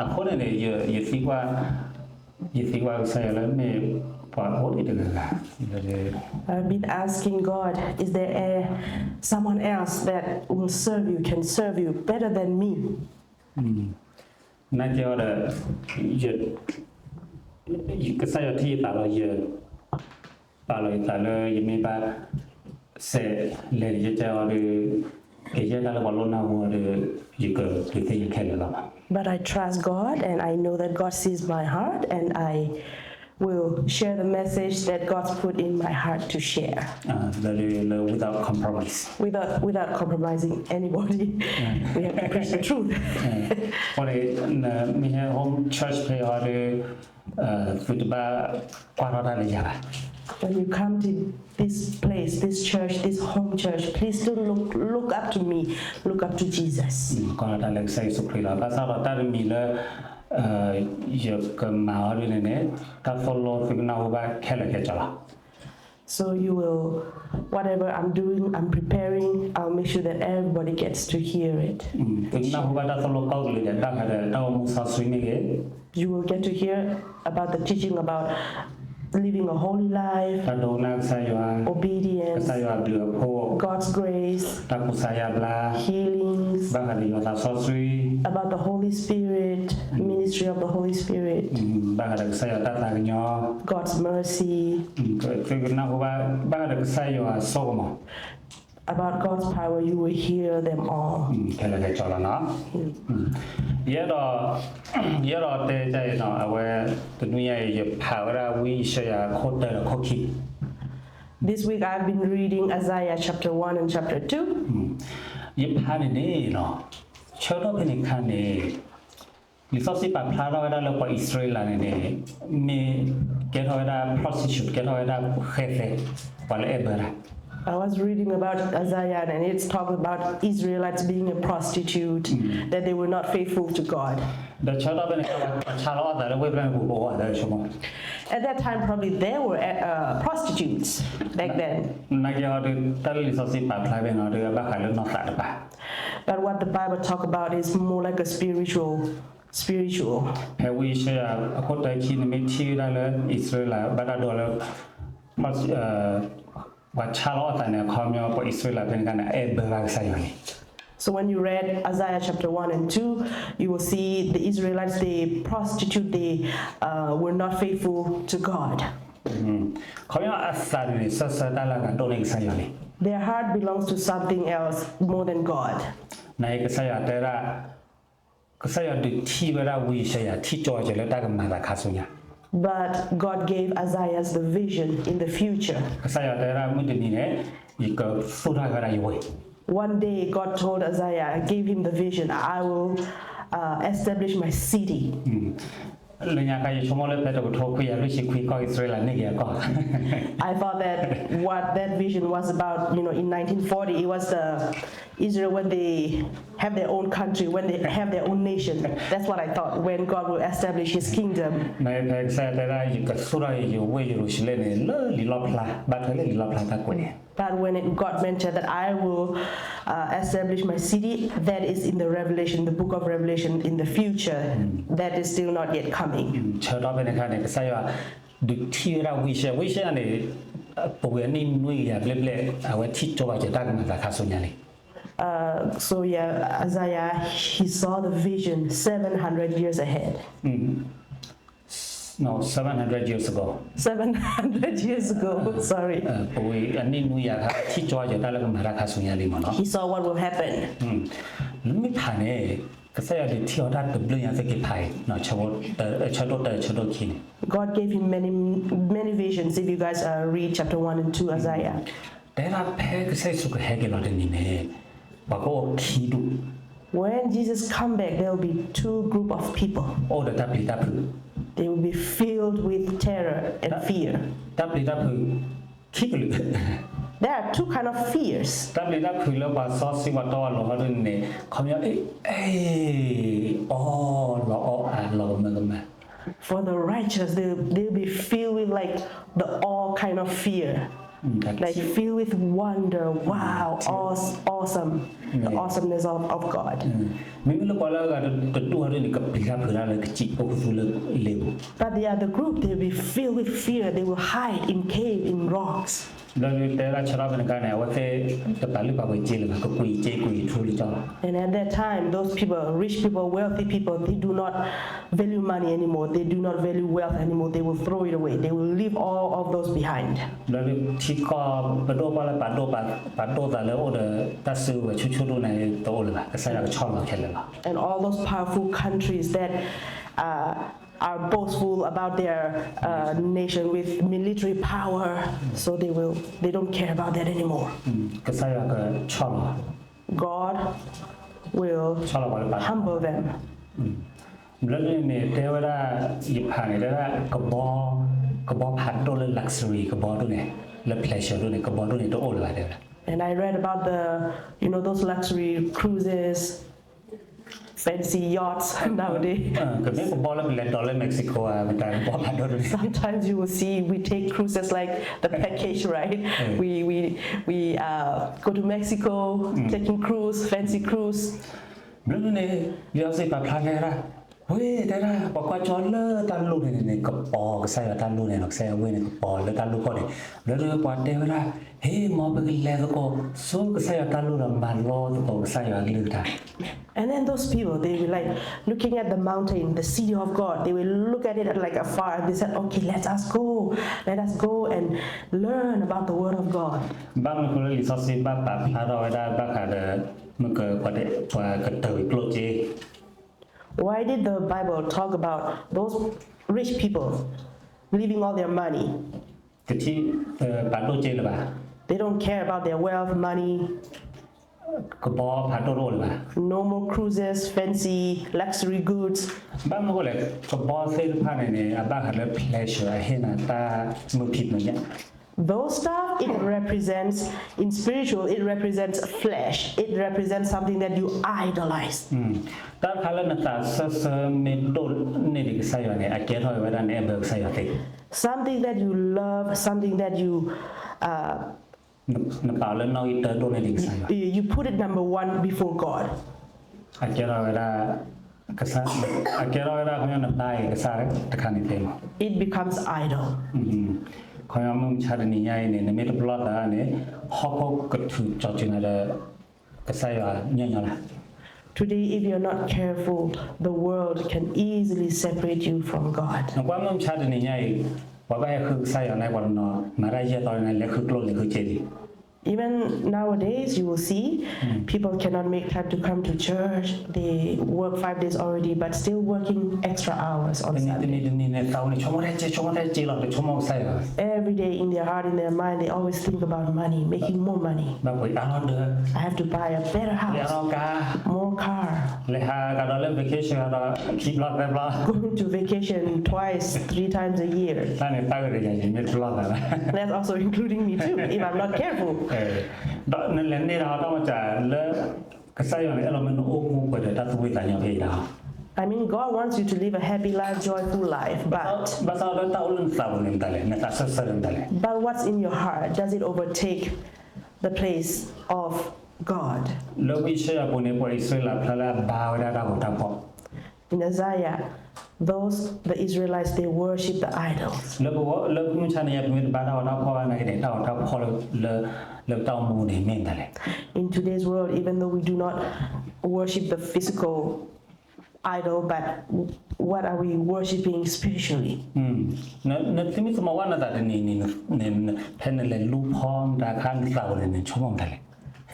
အဃိန့ၣ်န့ၣ် ယ ယသံကွၢ် ယသံကွၢ်ကစၢ်ယွၤလၢမ့ၢ်ပှၤအိၣ်ဒံးတဂၤဂၤ I've been asking God, is there a, someone else that will serve you, can serve you better than me? နာ်က့အီၤဒီး ယ ကစၢ်ယွၤထံၣ်ယသးဒီး ယ ပာ်လီၤယသးလၢယမ့ၢ်ဘၣ် စဲးလဲၤယကဲအီၤဒီး ကယဲၢ်တၢ်လၢပှၤလိၣ်နၢ်ဟူအီၤဒီး ယကဒုးသ့ၣ်ညါခဲလၢာ်လီၤ. But I trust God and I know that God sees my heart and I will share the message that God's put in my heart to share. လၢ လၢ without compromise. Without, without compromising anybody. We have to preach the truth. အဃိန့ၣ် မ့ၢ်ဟဲ home church ဖဲအီၤဒီး သုတဘၣ်ကွၢ်ထီၣ်တၢ်လၢယၤဘၣ်. When you come to this place, this church, this home church, please don't look, look up to me, look up to Jesus. ကွၢ်ထီၣ်တၢ်လၢကစၢ်ယ့ၣ်ၡူးခရံာ်လီၤ. ဘၣ်ဆၣ်ဒီးတၢ်တမံၤလၢ ယကမၤအီၤဒ်န့ၣ်န့ၣ် တၢ်သိၣ်လိသုကနၢ်ဟူဘၣ်ခဲလၢာ်ခဲဆ့လီၤ. So you will, whatever I'm doing, I'm preparing, I'll make sure that everybody gets to hear it. သုကနၢ်ဟူဘၣ်တၢ်သိၣ်လိကိးကလုာ်ဒဲး တၢ်ခါဒီးတၢ်အိၣ်မူစီဆှံမ့ၢ်ဂ့ၤ You will get to hear about the teaching about living a holy life, တၢ်ဒိကနၣ်ကစၢ်ယွၤ, obedience, ကစၢ်ယွၤအဘျုးအဖှိၣ်, God's grace, တၢ်ကူစါယါဘျါ, healings, ဘၣ်ဃးဒီးယွၤသးစီဆှံ, about the Holy Spirit, ministry of the Holy Spirit, ဘၣ်ဃးဒီးကစၢ်ယွၤတၢ်သးကညီၤ, God's mercy, သုကနၢ်ဟူဘၣ် ဘၣ်ဃးဒီးကစၢ်ယွၤအစိကမီၤ About God's power, you will hear them all. ခဲလၢာ်ခဲဆ့လီၤနီၤ. ယအဲၣ်ဒိး ယအဲၣ်ဒိးတဲဒ်အံၤနီၤ အဝဲ တနွံညါအံၤ ယဖးဝဲဒၣ်ဝံယၡါယၤ အခိၣ်တၢဒီးအခိၣ်ခံ This week I've been reading Isaiah chapter one and chapter two. ယဖးန့ၣ်န့ၣ်နီၤ ဆၢကတီၢ်ဖဲန့ၣ်အခါန့ၣ် လံာ်စီဆှံပာ်ဖျါထီၣ်ဝဲဒၣ်လၢပှၤအံၣ်စရ့လးန့ၣ်န့ၣ် မ့ၢ်ကဲထီၣ်ဝဲဒၣ် prostitute ကဲထီၣ်ဝဲဒၣ်ဃဲသဲ ပှၤလၢအဲၣ်ဘၢတၢ် I was reading about Isaiah and it's talked about Israelites being a prostitute, that they were not faithful to God. ဒီးဆၢကတီၢ်ဖဲန့ၣ် ပှၤဆါလီၤအီၣ်သးလၢဝ့ၢ်ဖျၢၣ်န့ၣ် ပူၤပအိၣ်ဝဲဒၣ်ဆိကမိၣ် At that time, probably there were uh, prostitutes back then. နာ်က့အီၤဒီး တၢ်လၢလံာ်စီဆှံပာ်ဖျါဖဲန့ၣ်ဒီး ဘၣ်ဃးလၢနီၢ်သးတပၤ But what the Bible talk about is more like a spiritual, spiritual. ဖဲဝံယၡါယၤ အခိၣ်တၢခံန့ၣ် မ့ၢ်ထံၣ်ဝဲဒၣ်လၢအံၣ်စရ့လး ဘၣ်တၢ်ဒိလၢ ပှၤဆါလီၤအီၣ်သးန့ၣ် အခီပညီ ပှၤအံၣ်စရ့လးဖဲန့ၣ်အခါန့ၣ် အအဲၣ်ဘၢဘၣ်ကစၢ်ယွၤန့ၣ် So when you read Isaiah chapter one and two, you will see the Israelites, they prostitute, they uh, were not faithful to God. ခီပညီအသးန့ၣ် စၢ်စၢ်တၢ်လၢအဂၤဒိၣ်န့ၢ်ကစၢ်ယွၤန့ၣ် Their heart belongs to something else more than God. နာ်က့ကစၢ်ယွၤတဲဒၣ် ကစၢ်ယွၤဒုးထံၣ်ဝဲဒၣ်ဝံယၡါယၤ ထံၣ်ကၠီဝဲက့ၤလၢတၢ်ကမၤသးခါဆူညါ But God gave Isaiah the vision in the future. ကစၢ်ယွၤတဲဝဲဒၣ်မုၢ်တနံၤန့ၣ် ယကသူၣ်ထီၣ်က့ၤဝဲဒၣ်ယဝ့ၢ် One day God told Isaiah, gave him the vision, I will uh, establish my city. လၢညါခါယဆိကမိၣ်လၢဖဲတကထိခွံကယၤလွံၢ်ဆံခွံ ကီၢ်အံၣ်စရ့လးန့ၢ်က့ၤအကီၢ် I thought that what that vision was about, you know, in nineteen forty, it was the Israel when they have their own country, when they have their own nation. That's what I thought, when God will establish his kingdom. နာ်က့ဖဲကစၢ်ယွၤတဲဒၣ် ယကသူၣ်ထီၣ်ယဝ့ၢ်ယရူၤၡလ့ၣ်န့ၣ် လၢလံာ်လီၣ်ဖျါ ဘၣ်ထွဲလၢလံာ်လီၣ်ဖျါတၢ်ကွဲး But when it, God mentioned that I will uh, establish my city, that is in the Revelation, the book of Revelation in the future, that is still not yet coming. ဆၢကတီၢ်ဖဲန့ၣ်အခါန့ၣ် ကစၢ်ယွၤ ဒုးထံၣ်ဝဲဒၣ်ဝံယၡါယၤ ဝံယၡါယၤန့ၣ် ပဝဲနံၣ်နွံကယၤဘျဲၣ်ဘျဲၣ် အဝဲထံၣ်ကၠီဘၣ်က့ၤတၢ်ကမၤသးခါဆူညါလံ Uh, so yeah, Isaiah, he saw the vision seven hundred years ahead. No, seven hundred years ago. Seven hundred years ago, sorry. ပဝဲအနံၣ်နွံကယၤခါ ထံၣ်ကၠီက့ၤတၢ်လၢကမၤတၢ်ခါဆူညါလံမ့ၢ်နီၤ He saw what will happen. နမ့ၢ်ဖးန့ၣ် ကစၢ်ယွၤဒုးထံၣ်အီၤတၢ်တဘျုးညါသ့ၣ်က့ၤဖးအံၤ ဆၢဒိၣ်တၢ ဆၢဒိၣ်ခံန့ၣ် God gave him many, many visions if you guys uh, read chapter one and two Isaiah. တဲဒၣ်ဖဲကစၢ်ယ့ၣ်ၡူးကဟဲက့ၤလီၤတနံၤန့ၣ် ပှၤကအိၣ်ခံဒူၣ် When Jesus come back, there will be two group of people. အိၣ်ဒီးတၢ်ပျံၤတၢ်ဖုး They will be filled with terror and fear. တၢ်ပျံၤတၢ်ဖုး ခံကလုာ် There are two kind of fears. တၢ်ပျံၤတၢ်ဖုးလၢပှၤစီဆှံပှၤတီအလီၢ်ဒ်န့ၣ် ခီပညီ အ့ အ့ အီ လီၤအီအါ လီၤကမၢကမၣ် For the righteous, they, they'll be filled with like the awe kind of fear. like filled with wonder, wow, aw- awesome, the awesomeness of, of God. မ့မ့ၢ်လၢပှၤလၢအဂၤတဒူၣ်အီၤဒ်န့ၣ် ကပျံၤတၢ်ဖုးတၢ်လၢကစံာ်ပိာ်ခူသူၣ်လၢလ့ပူၤ But the other group, they will be filled with fear. They will hide in cave, in rocks. လၢတဲဒၣ်ဆၢထီၣ်ဖဲန့ၣ်အခါန့ၣ် အဝဲသ့ၣ်တပာ်လုၢ်ပာ်ပှ့ၤစ့လၢၤဘၣ်, ကကွံာ်စ့ကွံာ်ထူလံကၠီလီၤ. And at that time, those people, rich people, wealthy people, they do not value money anymore. They do not value wealth anymore. They will throw it away. They will leave all of those behind. လၢထံကီၢ်ပဒိၣ်ပှၢ်လၢပာ်ဒိၣ်ပာ်ဒိၣ်သးလၢအိၣ်ဒီးတၢ်စုကဝဲၤဆူၣ်ဆူၣ်ဒိၣ်န့ၣ် တအိၣ်လၢၤဘၣ်, ကစၢ်ယွၤကဆီၣ်လီၤခဲလၢာ်လီၤ. And all those powerful countries that uh, are boastful about their uh, nation with military power, so they will they don't care about that anymore. ကစၢ်ယွၤကဆီၣ်လီၤ God will ဆီၣ်လီၤပှၤလၢပာ် humble them. ဘျီန့ၣ်န့ၣ် တဲဝဲဒၣ် ယဖးန့ၣ် တဲဒၣ်ကဘီ ကဘီဖးဒိၣ်လၢ luxury ကဘီဒိၣ်န့ၣ် လၢ pleasure ဒိၣ်န့ၣ် ကဘီဒိၣ်န့ၣ်တအိၣ်လၢၤဘၣ်တဲဝဲဒၣ်. And I read about the, you know, those luxury cruises, fancy yachts nowadays. ကမ့ၢ်ကဘီလၢပလဲၤဒိးလၢ Mexico ဧါ မတၤကဘီဖးဒိၣ်ဒိၣ်န့ၣ် Sometimes you will see we take cruises like the package, right? We we we uh, go to Mexico, taking cruise, fancy cruise. ဘျီန့ၣ် ယွၤစံးပာ်ဖျါလဲၣ်ဒၣ် ဝ့ၢ်တဲဒၣ် ပှၤကွၢ်ကၠီလၢတၢ်လိၣ်န့ၣ်န့ၣ် ကပီၤကစၢ်ယွၤတၢ်လိၣ်န့ၣ်လီၤ. ကစၢ်ယွၤဝ့ၢ်န့ၣ် ကပီၤလၢတၢ်လိၣ်ဖီၣ်န့ၣ် ဘျီန့ၣ်ပှၤတဲဝဲဒၣ် ဟ့ၣ် မ်ပကလဲၤသကိး ဆိကစၢ်ယွၤတၢ်လိၣ်ဒီး မၤလီသကိးကစၢ်ယွၤအကလုၢ်ကထါ And then those people, they were like looking at the mountain, the city of God. They will look at it like afar. They said, okay, let us go. Let us go and learn about the word of God. ဘၣ်မနုၤအဃိလၢလံာ်စီဆှံဘၣ်ပာ်ဖျါထီၣ်ဝဲဒၣ်ဘၣ်ဃးဒီး မ့ၢ်ကပှၤကတၢၢ်ဝံၤကျိၣ်စ့ Why did the Bible talk about those rich people leaving all their money? တထံၣ်ပာ်ဒိၣ်စ့လၢၤဘၣ် They don't care about their wealth, money. ကဘီဖးဒိၣ်တအိၣ်လၢၤဘၣ် No more cruises, fancy, luxury goods. ဘၣ်မနုၤအဃိလဲၣ် ကဘီသ့ၣ်တဖၣ်န့ၣ်န့ၣ် အဘၣ်ဃးလၢ pleasure အဟ့ၣ်နၤတၢ်မုာ်ဖံးမုာ်ညၣ် Those stuff, it represents, in spiritual, it represents flesh. It represents something that you idolize. တၢ်တခါလၢနသးစၢၢ်ဆၢမ့ၢ်ဒိၣ်န့ၢ်ဒံးကစၢ်ယွၤန့ၣ် အကဲထီၣ်ဝဲဒၣ်နအဲၣ်ဘၢကစၢ်ယွၤသ့ Something that you love, something that you uh, နပာ်လၢနီၣ်ဂံၢ်တၢဒိၣ်န့ၢ်ဒံးကစၢ်ယွၤ you put it number one before God. အကဲထီၣ်ဝဲဒၣ် ကစၢ် အကဲထီၣ်ဝဲဒၣ်ခီပညီနဘါအံၤကစၢ်တခါန့ၣ်သ့မး It becomes idol. ခီပညီမုၢ်မဆါတနံၤညါအံၤန့ၣ် နမ့ၢ်တပလီၢ်သးန့ၣ် ဟီၣ်ခိၣ်ကထုးကၠီၤစၢၤနၤဒီး ကစၢ်ယွၤညီညီလီၤ Today, if you're not careful, the world can easily separate you from God. နကွၢ်မုၢ်မဆါတနံၤညါအံၤ ပှၤဘၣ်ဟဲဃုကစၢ်ယွၤန့ၣ် ပှၤတနီၤ မၤတၢ်ယဲၢ်သီန့ၣ် လဲၤဃုကျိၣ်လဲၤဃုစ့လံ Even nowadays, you will see people cannot make time to come to church. They work five days already, but still working extra hours on Sunday. တနံၤတနံၤန့ၣ် သးဝဲန့ၣ် ဆိကမိၣ်ထဲက့ၤ ဆိကမိၣ်ထဲက့ၤလီၤ တဆိကမိၣ်ကစၢ်ယွၤ Every day in their heart, in their mind, they always think about money, making more money. ဘၣ်ပှ့ၤအါထီၣ်ဒၢး I have to buy a better house. ပှ့ၤအါထီၣ်ကါ More car. လဲၤဟးကဒီးလၢ vacation ဒီး ခံဘျီသၢဘျီ Going to vacation twice, three times a year. တၢ်န့ၣ် တၢ်ဂ့ၢ်တယၤ ယမ့ၢ်တပလီၢ်သးဘၣ် That's also including me too, if I'm not careful. ဒီးနလဲၤန့ၢ်တၢ်ဟီၣ်တၢ်မၤစၢ်လၢ ကစၢ်ယွၤန့ၣ် အဲၣ်ဒိးမ့ၢ်နအိၣ်မူပှဲၤဒီးတၢ်သူၣ်ဖှံသးညီဖဲအံၤလီၤ I mean, God wants you to live a happy life, joyful life, but ဘၣ်ဆၣ်ဒီးတၢ်အိၣ်လၢနသးပူၤန့ၣ်မတၤလဲၣ် နသးစၢၢ်ဆၢန့ၣ်မတၤလဲၣ် But what's in your heart, does it overtake the place of God? လၢဝံယၡါယၤအပူၤန့ၣ် ပှၤအံၣ်စရ့လးဖျါလၢအဘါဝဲဒၣ်တၢ်ဂီၤတၢ်ဖီၣ် In Isaiah, those, the Israelites, they worship the idols. လၢပဂီၢ် လၢမုၢ်မဆါတနံၤညါ ပမ့ၢ်တဘါတၢ်ဂီၤတၢ်ဖီၣ်ဘၣ်နာ်က့န့ၣ် တၢ်ဂီၤတၢ်ဖီၣ်လၢ လၢပတၢ်အိၣ်မူန့ၣ် မ့ၢ်မတၤလဲၣ် In today's world, even though we do not worship the physical idol, but what are we worshiping spiritually? နသမံသမိးဘၣ်နသးတနံၤန့ၣ် ဖဲနလဲၤလူဖီမတၤအခါ နသးပူၤန့ၣ် နဆိကမိၣ်မတၤလဲၣ်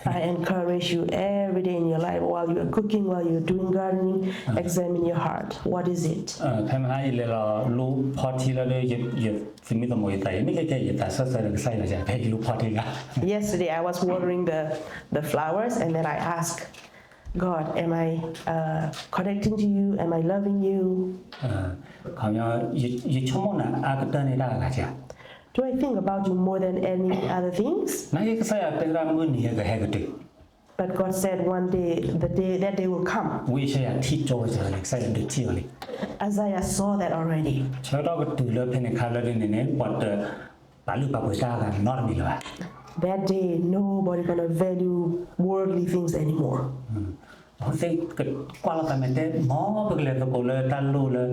I encourage you every day in your life, while you're cooking, while you're doing gardening, examine your heart. What is it? ဖဲမဟါယလဲၤလီၤလူဖီထံလီၤဒီး ယသမံသမိးယသး ယန့ၣ်ကဲကဲ ယသးစၢၢ်ဆၢဒီးကစၢ်ယွၤ ဖဲယလူဖီထံလီၤ Yesterday, I was watering the, the flowers, and then I asked God, am I uh, connecting to you? Am I loving you? ခီပညီ ယဆိကမိၣ်နၤအါကတၢၢ်န့ၢ်တၢ်ဂၤဂၤဧါ Do I think about you more than any other things? နာ်က့ကစၢ်ယွၤတဲဝဲဒၣ်မုၢ်နံၤဟဲကဟဲကတုၤ But God said one day, the day, that day will come. ဝံယၡါယၤထံၣ်ကၠီဝဲစၢၤလံ ကစၢ်ယွၤဒုးထံၣ်အီၤလံ Isaiah saw that already. ဆၢကတီၢ်ကတုၤလၢဖဲန့ၣ်ခါလၢဒ်န့ၣ်န့ၣ် ပှၤတ ပာ်လုၢ်ပာ်ပှ့ၤတၢ်အဂၤနီတမံၤလၢၤဘၣ်. That day, nobody gonna value worldly things anymore. အဃိသ့ၣ်ကကွၢ်လိာ်သးမဲာ်တဲ မ်ပကလဲၤသကိးလၢတၢ်လီၢ်လၢ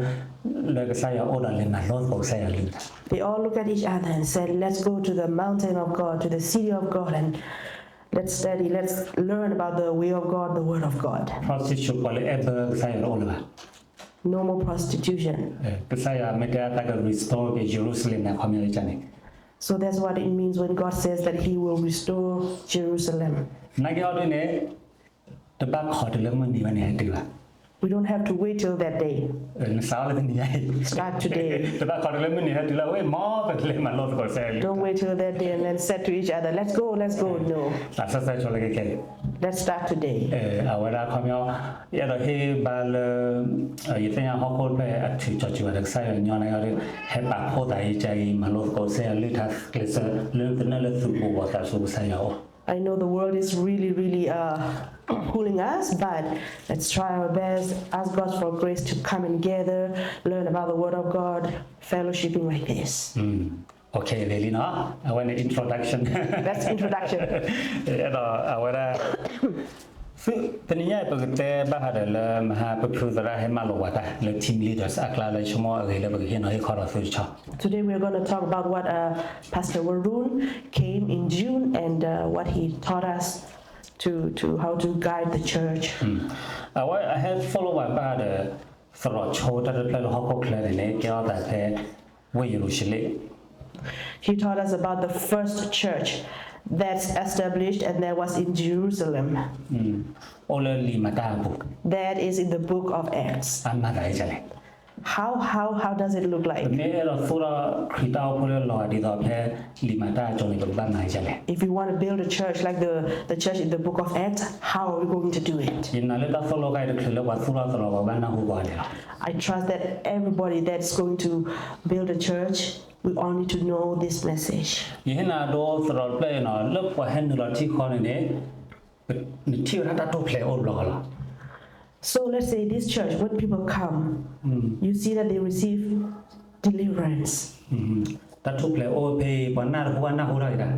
လၢကစၢ်ယွၤအိၣ်ဒီးလဲၤမၤလိသကိးကစၢ်ယွၤအကလုၢ်ကထါ. They all look at each other and said, let's go to the mountain of God, to the city of God, and let's study, let's learn about the way of God, the word of God. Prostitute ပှၤလၢအဲၣ်ဘၢကစၢ်ယွၤတအိၣ်လၢၤဘၣ်. No more prostitution. ကစၢ်ယွၤမ့ၢ်တဲအသးက restore က့ၤ Jerusalem န့ၣ် အခီပညီလၢကန့ၣ် So that's what it means when God says that He will restore Jerusalem. နာ်က့အီၤဒ်န့ၣ် တဘၣ်ခိးတုၤလၢမုၢ်နံၤဝဲန့ၣ်ဟဲတုၤဘၣ်. We don't have to wait till that day. နစးထီၣ်လၢတနံၤညါအံၤ Start today. တဘၣ်ခိးတုၤလၢမုၢ်နံၤဟဲတုၤလၢအဝဲ မ်ပကလဲၤမၤလိသကိးကစၢ်ယွၤအကလုၢ်ကထါ. Don't wait till that day and then said to each other, let's go, let's go. No. သးစၢ်စၢ်ဆိလၢကကဲ Let's start today. အဝဲဒၣ်အခီပညီ ယအဲၣ်ဒိးဟ့ၣ်ဘါလၢ ယသ့ၣ်ညါဟီၣ်ခိၣ်ဖျၢၣ်အထုးကၠီၤစူၤဝဲဒီးကစၢ်ယွၤညီနုၢ်အီၤဒီး ဟဲပာ်ဖှိၣ်သးအံၤကၢအံၤ မၤလိသကိးကစၢ်ယွၤအကလုၢ်ကထါကျဲးစၢး လၢနသနၢၣ်လၢသုးဘူးဘီသးဆူကစၢ်ယွၤအအိၣ်. I know the world is really, really uh, pulling us, but let's try our best, ask God for grace to come and gather, learn about the Word of God, fellowshipping like this. Okay, လံနီၤ, အဝဲန့ၣ် introduction. That's introduction. အဲၣ်ဒိး အဝဲဒၣ် သု တနံၤညါအံၤ ပကတဲဘၣ်ဃးဒီးလၢမဟါ ပဖုသရၣ်ဟဲမၢလီၤဝဲတၢ်လၢ team leaders အကျါလၢဆိကမိၣ်အဂ့ၤလၢပကဟ့ၣ်နီၤဟ့ၣ်ခီဒီးသုတဆီ. Today we are gonna talk about what uh, Pastor Warun came in June and uh, what he taught us to, to how to guide the church. အဝဲအဟဲသိၣ်လိဘၣ်ဃးဒီး သရိာ်ဆိတၢ်တဖျၢၣ်လၢဟီၣ်ခိၣ်ချၢန့ၣ်န့ၣ် ကဲထီၣ်သးဖဲ ဝ့ၢ်ယရူၤၡလ့ၣ်. He taught us about the first church that's established and that was in Jerusalem. အိၣ်လၢလံာ်မၤတၢ်အပူၤ That is in the book of Acts. အမၤသးဒ်လဲၣ်. How, how, how does it look like? ပမ့ၢ်အဲၣ်ဒိးသိၣ်ထီၣ်ခရံာ်တၢ်အိၣ်ဖှိၣ်လၢလီၤဂာ်ဒ်သိးဖဲလံာ်မၤတၢ်အကၠိန့ၣ် ပကဘၣ်မၤဒ်လဲၣ်. If we want to build a church like the, the church in the book of Acts, how are we going to do it? ယနာ်လၢတၢ်သိၣ်လိခါအံၤတချုးလၢပှၤသိၣ်ထီၣ်သရိာ် ပှၤဘၣ်နၢ်ဟူပှၤန့ၣ်လီၤ. I trust that everybody that's going to build a church, we all need to know this message. ယဟ့ၣ်နၤဒိသရိာ်တဖျၢၣ်အံၤနီၤ လၢပှၤဟဲနုာ်လီၤထံဃီန့ၣ်န့ၣ် နထံၣ်ဝဲဒၣ်တၢ်ထူၣ်ဖျဲးအိၣ်တဘျီဃီလီၤ. So let's say this church, when people come, you see that they receive deliverance. တၢ်ထူၣ်ဖျဲးအိၣ်ဖဲအံၤ ပှၤနၢ်တဟူဘၣ်နၢ်ဟူထီၣ်က့ၤတၢ်,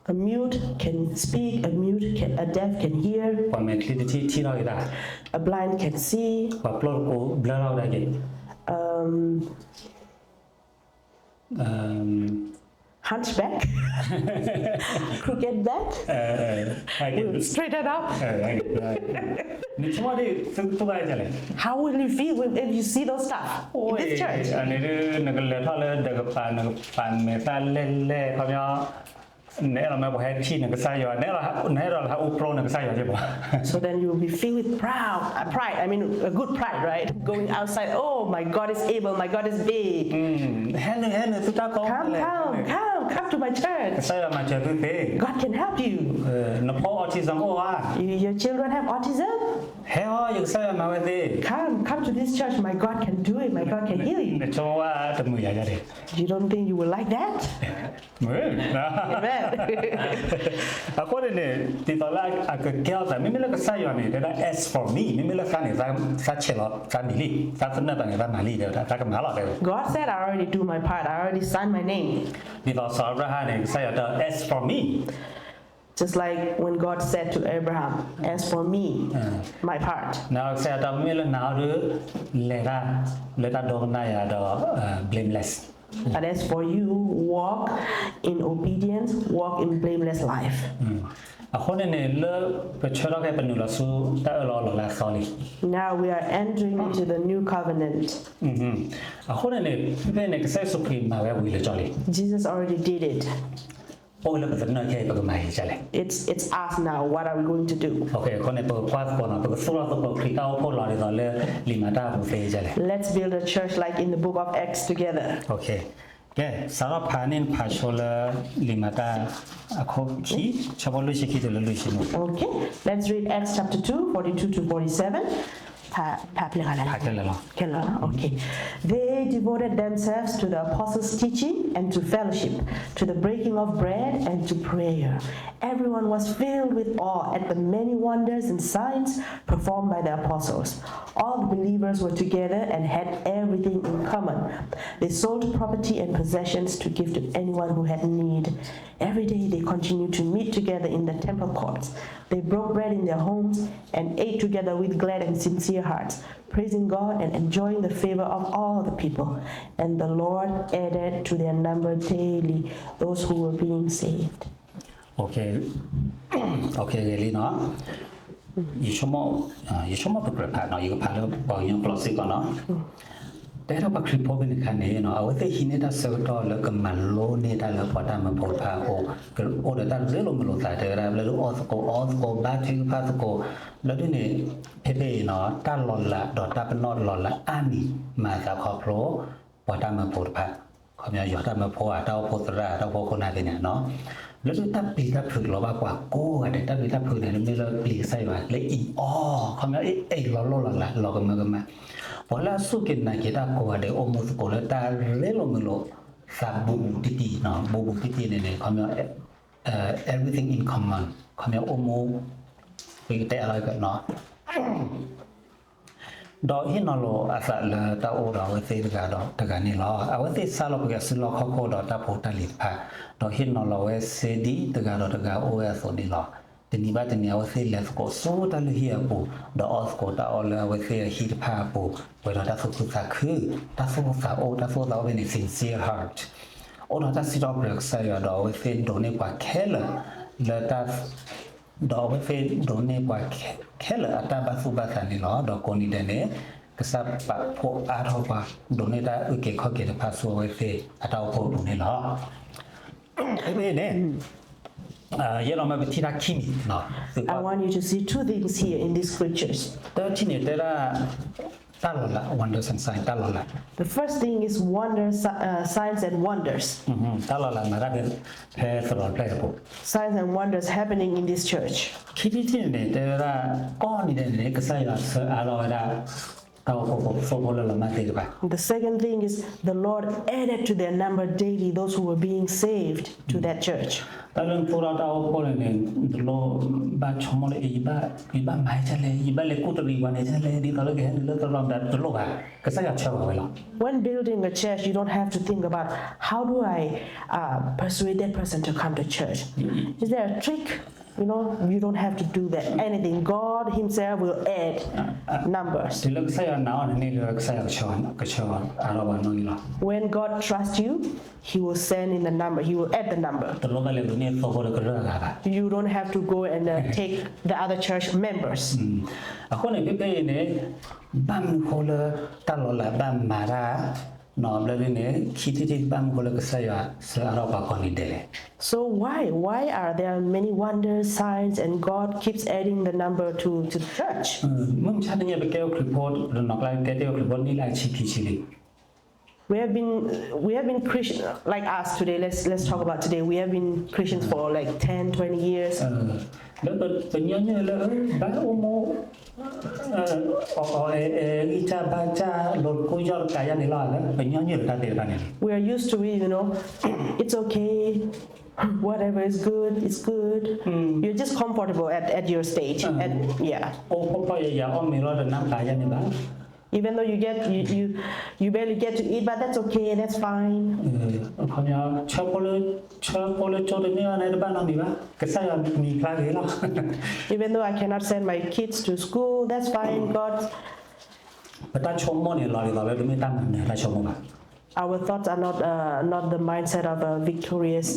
A mute can speak, a mute can, a deaf can hear, ပှၤမဲာ်ချံတထံၣ်ထံၣ်ထီၣ်က့ၤတၢ်, a blind can see, ပှၤပျီၢ်တကိးဘျၢထီၣ်က့ၤတၢ်က့ၤ, um, hunchback, crooked back, straighten up. နဆိကမိၣ်ဒ် သုကဘၣ်ဒ်လဲၣ်. How will you feel if, if you see those stuff in this church? န့ၣ်ဒ် နကလဲၤထီၣ်လၢဒီးကပၤ နကပာ်မဲာ်သၣ်လဲၣ်လဲၣ် ခီပညီ နအဲၣ်ဒိးမ့ၢ်ပှၤဟဲထံၣ်နကစၢ်ယွၤ, နအဲၣ်ဒိး နအဲၣ်ဒိးလၢဟဲအိၣ်ဖျိနကစၢ်ယွၤက့ၤဘၣ်. So then you will be filled with proud, uh, pride, I mean, a good pride, right? Going outside, oh, my God is able, my God is big. ဟဲနုာ် ဟဲနုာ်သုတၢ်ကီ Come, come, come, come to my church. ကစၢ်ယွၤမၤစၢၤသုသ့. God can help you. နဖိ autism အိၣ်ဧါ. Your children have autism? ဟဲအီၤ ယကစၢ်ယွၤမၤဝဲသ့. Come, come to this church, my God can do it, my God can heal you. နဆိကမိၣ်ဝဲတမုာ်ယၤဒ်လဲၣ်. You don't think you will like that? မုာ်. Amen. အဃိန့ၣ်န့ၣ် ဒ်သိးလၢအကကဲထီၣ်သး မ့မ့ၢ်လၢကစၢ်ယွၤန့ၣ် တဲဒၣ် as for me မ့မ့ၢ်လၢသးန့ၣ် သးဆဲးလီၤသးမံၤလံ, သးသနၢၣ်သးန့ၣ် သးမၤလံ တဲဝဲဒၣ် သးကမၤလီၤ တဲဝဲ. God said, I already do my part, I already signed my name. ဒ်သိးစီၤအၤဘြၤဟၣ်န့ၣ် ကစၢ်ယွၤတဲ as for me. Just like when God said to Abraham, as for me, my part. နကစၢ်ယွၤတဲ မ့မ့ၢ်လၢနၤအီၤဒီး လဲၤတၢ်လၢတၢ်ဒိကနၣ်ယၤဒီး blameless. But as for you, walk in obedience, walk in blameless life. အဃိန့ၣ်န့ၣ် လၢပဆၢထီၣ်ခဲအံၤ ပနုာ်လီၤဆူတၢ်အၢၣ်လီၤအီလီၤလၢအသီလံ. Now we are entering into the new covenant. အဃိန့ၣ်န့ၣ် ဖဲဖဲန့ၣ် ကစၢ်ယ့ၣ်ၡူးခရံာ်မၤဝဲဝံၤလၢာ်ကၠီလံ. Jesus already did it. အိၣ်လၢပသနၢၣ်ခဲအံၤ ပကမၤဒ်လဲၣ်. It's, it's us now. What are we going to do? အဃိန့ၣ် ပကကွၢ်သကိးနီၤ ပကသိၣ်ထီၣ်သကိးခရံာ်တၢ်အိၣ်ဖှိၣ်လီၤဒ်သိးလၢလံာ်မၤတၢ်အပူၤသ့ဒ်လဲၣ်. Let's build a church like in the book of Acts together. ကဲ စးထီၣ်ဖးန့ၢ်ဖးဆိလၢလံာ်မၤတၢ်အခိၣ်ခံ ဆၢဖိလွံၢ်ဆံခံတုၤလၢလွံၢ်ဆံနွံ. Okay, let's read Acts chapter two, forty-two to forty-seven. ဖးဖးဖျဲၣ်ဂၤလဲၣ် ဖးခဲလၢာ်လီၤ ခဲလၢာ်လီၤ okay. They devoted themselves to the apostles' teaching and to fellowship, to the breaking of bread and to prayer. Everyone was filled with awe at the many wonders and signs performed by the apostles. All the believers were together and had everything in common. They sold property and possessions to give to anyone who had need. Every day they continued to meet together in the temple courts. They broke bread in their homes and ate together with glad and sincere hearts, praising God and enjoying the favor of all the people. And the Lord added to their number daily those who were being saved. Okay, okay ဂ့ၤလံနီၤ ယဆိကမိၣ် ယဆိကမိၣ်ပကြၢးဖးနီၤ ယကဖးလၢပှၤကညီကျိာ်စ့ၢ်ကီးနီၤ တဲထီၣ်ပှၤခရံာ်ဖိဖဲန့ၣ်အခါန့ၣ်နီၤ အဝဲသ့ၣ်ဟံးန့ၢ်တၢ်ဆၢကတီၢ်လၢကမၤလိန့ၢ်တၢ်လၢပှၤတၢ်မၢဖိတဖၣ်အအိၣ် အိၣ်ဒီးတၢ်ရ့လိာ်မုာ်လိာ်သးတဲဝဲဒၣ် လၢဒုးအီသကိးအီသကိး ဘါထုကဖၣ်သကိး လၢဒုးန့ၣ် ဖဲဖဲအံၤနီၤ တၢ်လီၤလးဒီးတၢ်ပနီၣ်လီၤလးအါမံၤ မၤသးခီဖျိ ပှၤတၢ်မၢဖိတဖၣ် ခီပညီယွၤတၢ်မၢဖိ တၢ်အိၣ်ဖှိၣ်သရၣ် တၢ်အိၣ်ဖှိၣ်ခိၣ်နၢ်သ့ၣ်န့ၣ်နီၤ လၢဒုးတၢ်ပျံၤတၢ်ဖုးလီၤဘၣ်ပှၤကိးဂၤဒဲး တၢ်ပျံၤတၢ်ဖုးန့ၣ် မ့ၢ်လၢပျံၤကစၢ်ယွၤလၢအံၤအီၤ ခီပညီအံၤလီၤလိၢ်လီၤလး လီၤကမၢကမၣ် ပှၤလၢအစူၢ်က့ၤနာ်က့ၤတၢ်ကိးဂၤဒဲး အိၣ်မူသကိးလၢတၢ်ရ့လိာ်မုာ်လိာ်သးဘူးဘူးတံၢ်တံၢ်နီၤ ဘူးဘူးတံၢ်တံၢ်န့ၣ်န့ၣ် ခီပညီ everything in common ခီပညီအိၣ်မူ ပကတဲအလီၤကနီၤ ဒီးဟ့ၣ်နီၤလီၤအသးလၢတၢ်အိၣ်ဒီးအဝဲသ့ၣ်တဂၤဒီးတဂၤန့ၣ်လီၤ. အဝဲသ့ၣ်ဆါလီၤကွံာ်အစုလီၢ်ခီၣ်ခိၣ်ဒီးတၢ်ဖိတၢ်လံၤတဖၣ်, ဒီးဟ့ၣ်နီၤလီၤဝဲစ့ဒ်တဂၤဒီးတဂၤအိၣ်ဝဲအသိးန့ၣ်လီၤ. တနံၤဘၣ်တနံၤ အဝဲသ့ၣ်လဲၤသကိးဆူတၢ်လုၢ်ဟံၣ်အပူၤ, ဒီးအီၣ်သကိးတၢ်အီၣ်လၢအဝဲသ့ၣ်အဟံၣ်တဖၣ်အပူၤ, ပှဲၤဒီးတၢ်သူၣ်ခုသးခု, တၢ်သူၣ်အိၣ်သးအိၣ်, တၢ်သူၣ်အိၣ်သးအိၣ်ဖဲန့ၣ် sincere heart, အိၣ်ဒီးတၢ်စံးထီၣ်ပတြၢၤကစၢ်ယွၤ, ဒီးအဝဲသ့ၣ်ဒိးန့ၢ်ပှၤခဲလၢာ်လၢတၢ် ဒီးအဝဲသ့ၣ်ဒိးန့ၢ်ပှၤခဲလၢာ်အတၢ်ဘၣ်သူၣ်ဘၣ်သးန့ၣ်လီၤ. ဒီးကိးနံၤဒဲးန့ၣ် ကစၢ်ပာ်ဖှိၣ်အါထီၣ်ပှၤ ဒိးန့ၢ်တၢ်အုၣ်က့ၤခီၣ်က့ၤတဖၣ်ဆူအဝဲသ့ၣ်အတၢ်အိၣ်ဖှိၣ်အပူၤန့ၣ်လီၤ. ဖဲန့ၣ် ယအဲၣ်ဒိးမၢပထံၣ်တၢ်ခံမံၤ, I want you to see two things here in these scriptures. တထံၣ်န့ၣ်တဲဒၣ် တၢ်လီၤလး, wonders and signs, တၢ်လီၤလး. The first thing is wonders, uh, signs and wonders. တၢ်လီၤလးမၤတၢ်ဖဲသရိာ်တဖျၢၣ်အပူၤ, signs and wonders happening in this church. ခံထံၣ်တထံၣ်န့ၣ် တဲဝဲဒၣ် ကိးနံၤဒဲးန့ၣ် ကစၢ်ယွၤဆှၢအါထီၣ်ဝဲဒၣ် တၢ်အိၣ်ဖှိၣ်ဖိ သိဖိလၢလီၤမၢ်သ့ၣ်တဖၣ်. The second thing is the Lord added to their number daily those who were being saved to that church. တၢ်လၢနသူၣ်ထီၣ်တၢ်အိၣ်ဖှိၣ်န့ၣ်န့ၣ် တလိၣ်ဘၣ်ဆိကမိၣ်လၢ ယဘၣ်မၤဒ်လဲၣ်, ယဘၣ်လဲၤကူၣ်တရံးပှၤန့ၣ်ဒ်လဲၣ်, ဒ်သိးလၢကဟဲနုာ်လၢသရိာ်မတၤ တလိၣ်ဘၣ်, ကစၢ်ယွၤဆှၢဝဲလီၤ. When building a church, you don't have to think about, how do I, uh, persuade that person to come to church? Is there a trick? You know, you don't have to do that. Anything, God Himself will add numbers. တုၤလၢကစၢ်ယွၤနာ်အီၤန့ၣ် လၢကစၢ်ယွၤကဆှၢအါထီၣ်ပှၤနီၢ်နီၢ်လီၤ. When God trusts you, He will send in the number. He will add the number. တလိၣ်ဘၣ်လဲၤဒိးန့ၢ်သိဖိလၢကရၢၢ်အဂၤဘၣ်. You don't have to go and, uh, take the other church members. အဃိန့ၣ် ဖဲဖဲအံၤန့ၣ် ဘၣ်မနုၤဃိလၢတၢ်လီၤလးဘၣ်မၤတၢ် နီၢ်ဘျၢဒ်န့ၣ် ခံထံၣ်တထံၣ် ဘၣ်မနုၤဃိလၢကစၢ်ယွၤဆှၢအါထီၣ်ပှၤကိးနံၤဒဲးလဲၣ်. So why, why are there many wonders, signs, and God keeps adding the number to, to the church? မုၢ်မဆါတနံၤပကဲအိၣ်ခရံာ်ဖိ တနီၤကျါကဲတ့ၢ်အိၣ်ခရံာ်ဖိနံၣ်လၢအဆံခံဆံလံ. We have been, we have been Christian, like us today, let's, let's talk about today. We have been Christians for like ten, twenty years. လၢပညီနုၢ်လၢ ဘၣ်အိၣ်မူ အီၣ်အီၣ်အဲၣ်အဲၣ် ဂံၢ်စၢ်ဘါစၢ် လိာ်ကူယီၢ်တကးယါန့ၣ်လီၤ လၢပညီနုၢ်လၢတၢ်သ့ၣ်တဖၣ်န့ၣ်လီၤ. We are used to it, you know. It's okay. Whatever is good, it's good. You're just comfortable at, at your stage. And, yeah. အိၣ်ဖှီၣ်ဖှီၣ်ယာ်ယာ် အီၣ်မ့ၤလီၤတနါကးယါန့ၣ်ဘၣ်. Even though you get, you, you, you barely get to eat, but that's okay, that's fine. ခီပညီ ဆၢဖိလၢ ဆၢဖိလၢကၠိတန့ၢ်ဘၣ်န့ၣ် တဘၣ်နီတမံၤဘၣ်, ကစၢ်ယွၤမံၤဖျါဂ့ၤလီၤ. Even though I cannot send my kids to school, that's fine, God. ပတၢ်ဆိကမိၣ်န့ၣ် လီၤဒ်သိးလၢတမ့ၢ်တၢ်မၤနၢၤတၢ်ဆိကမိၣ်ဘၣ်. Our thoughts are not, uh, not the mindset of a victorious,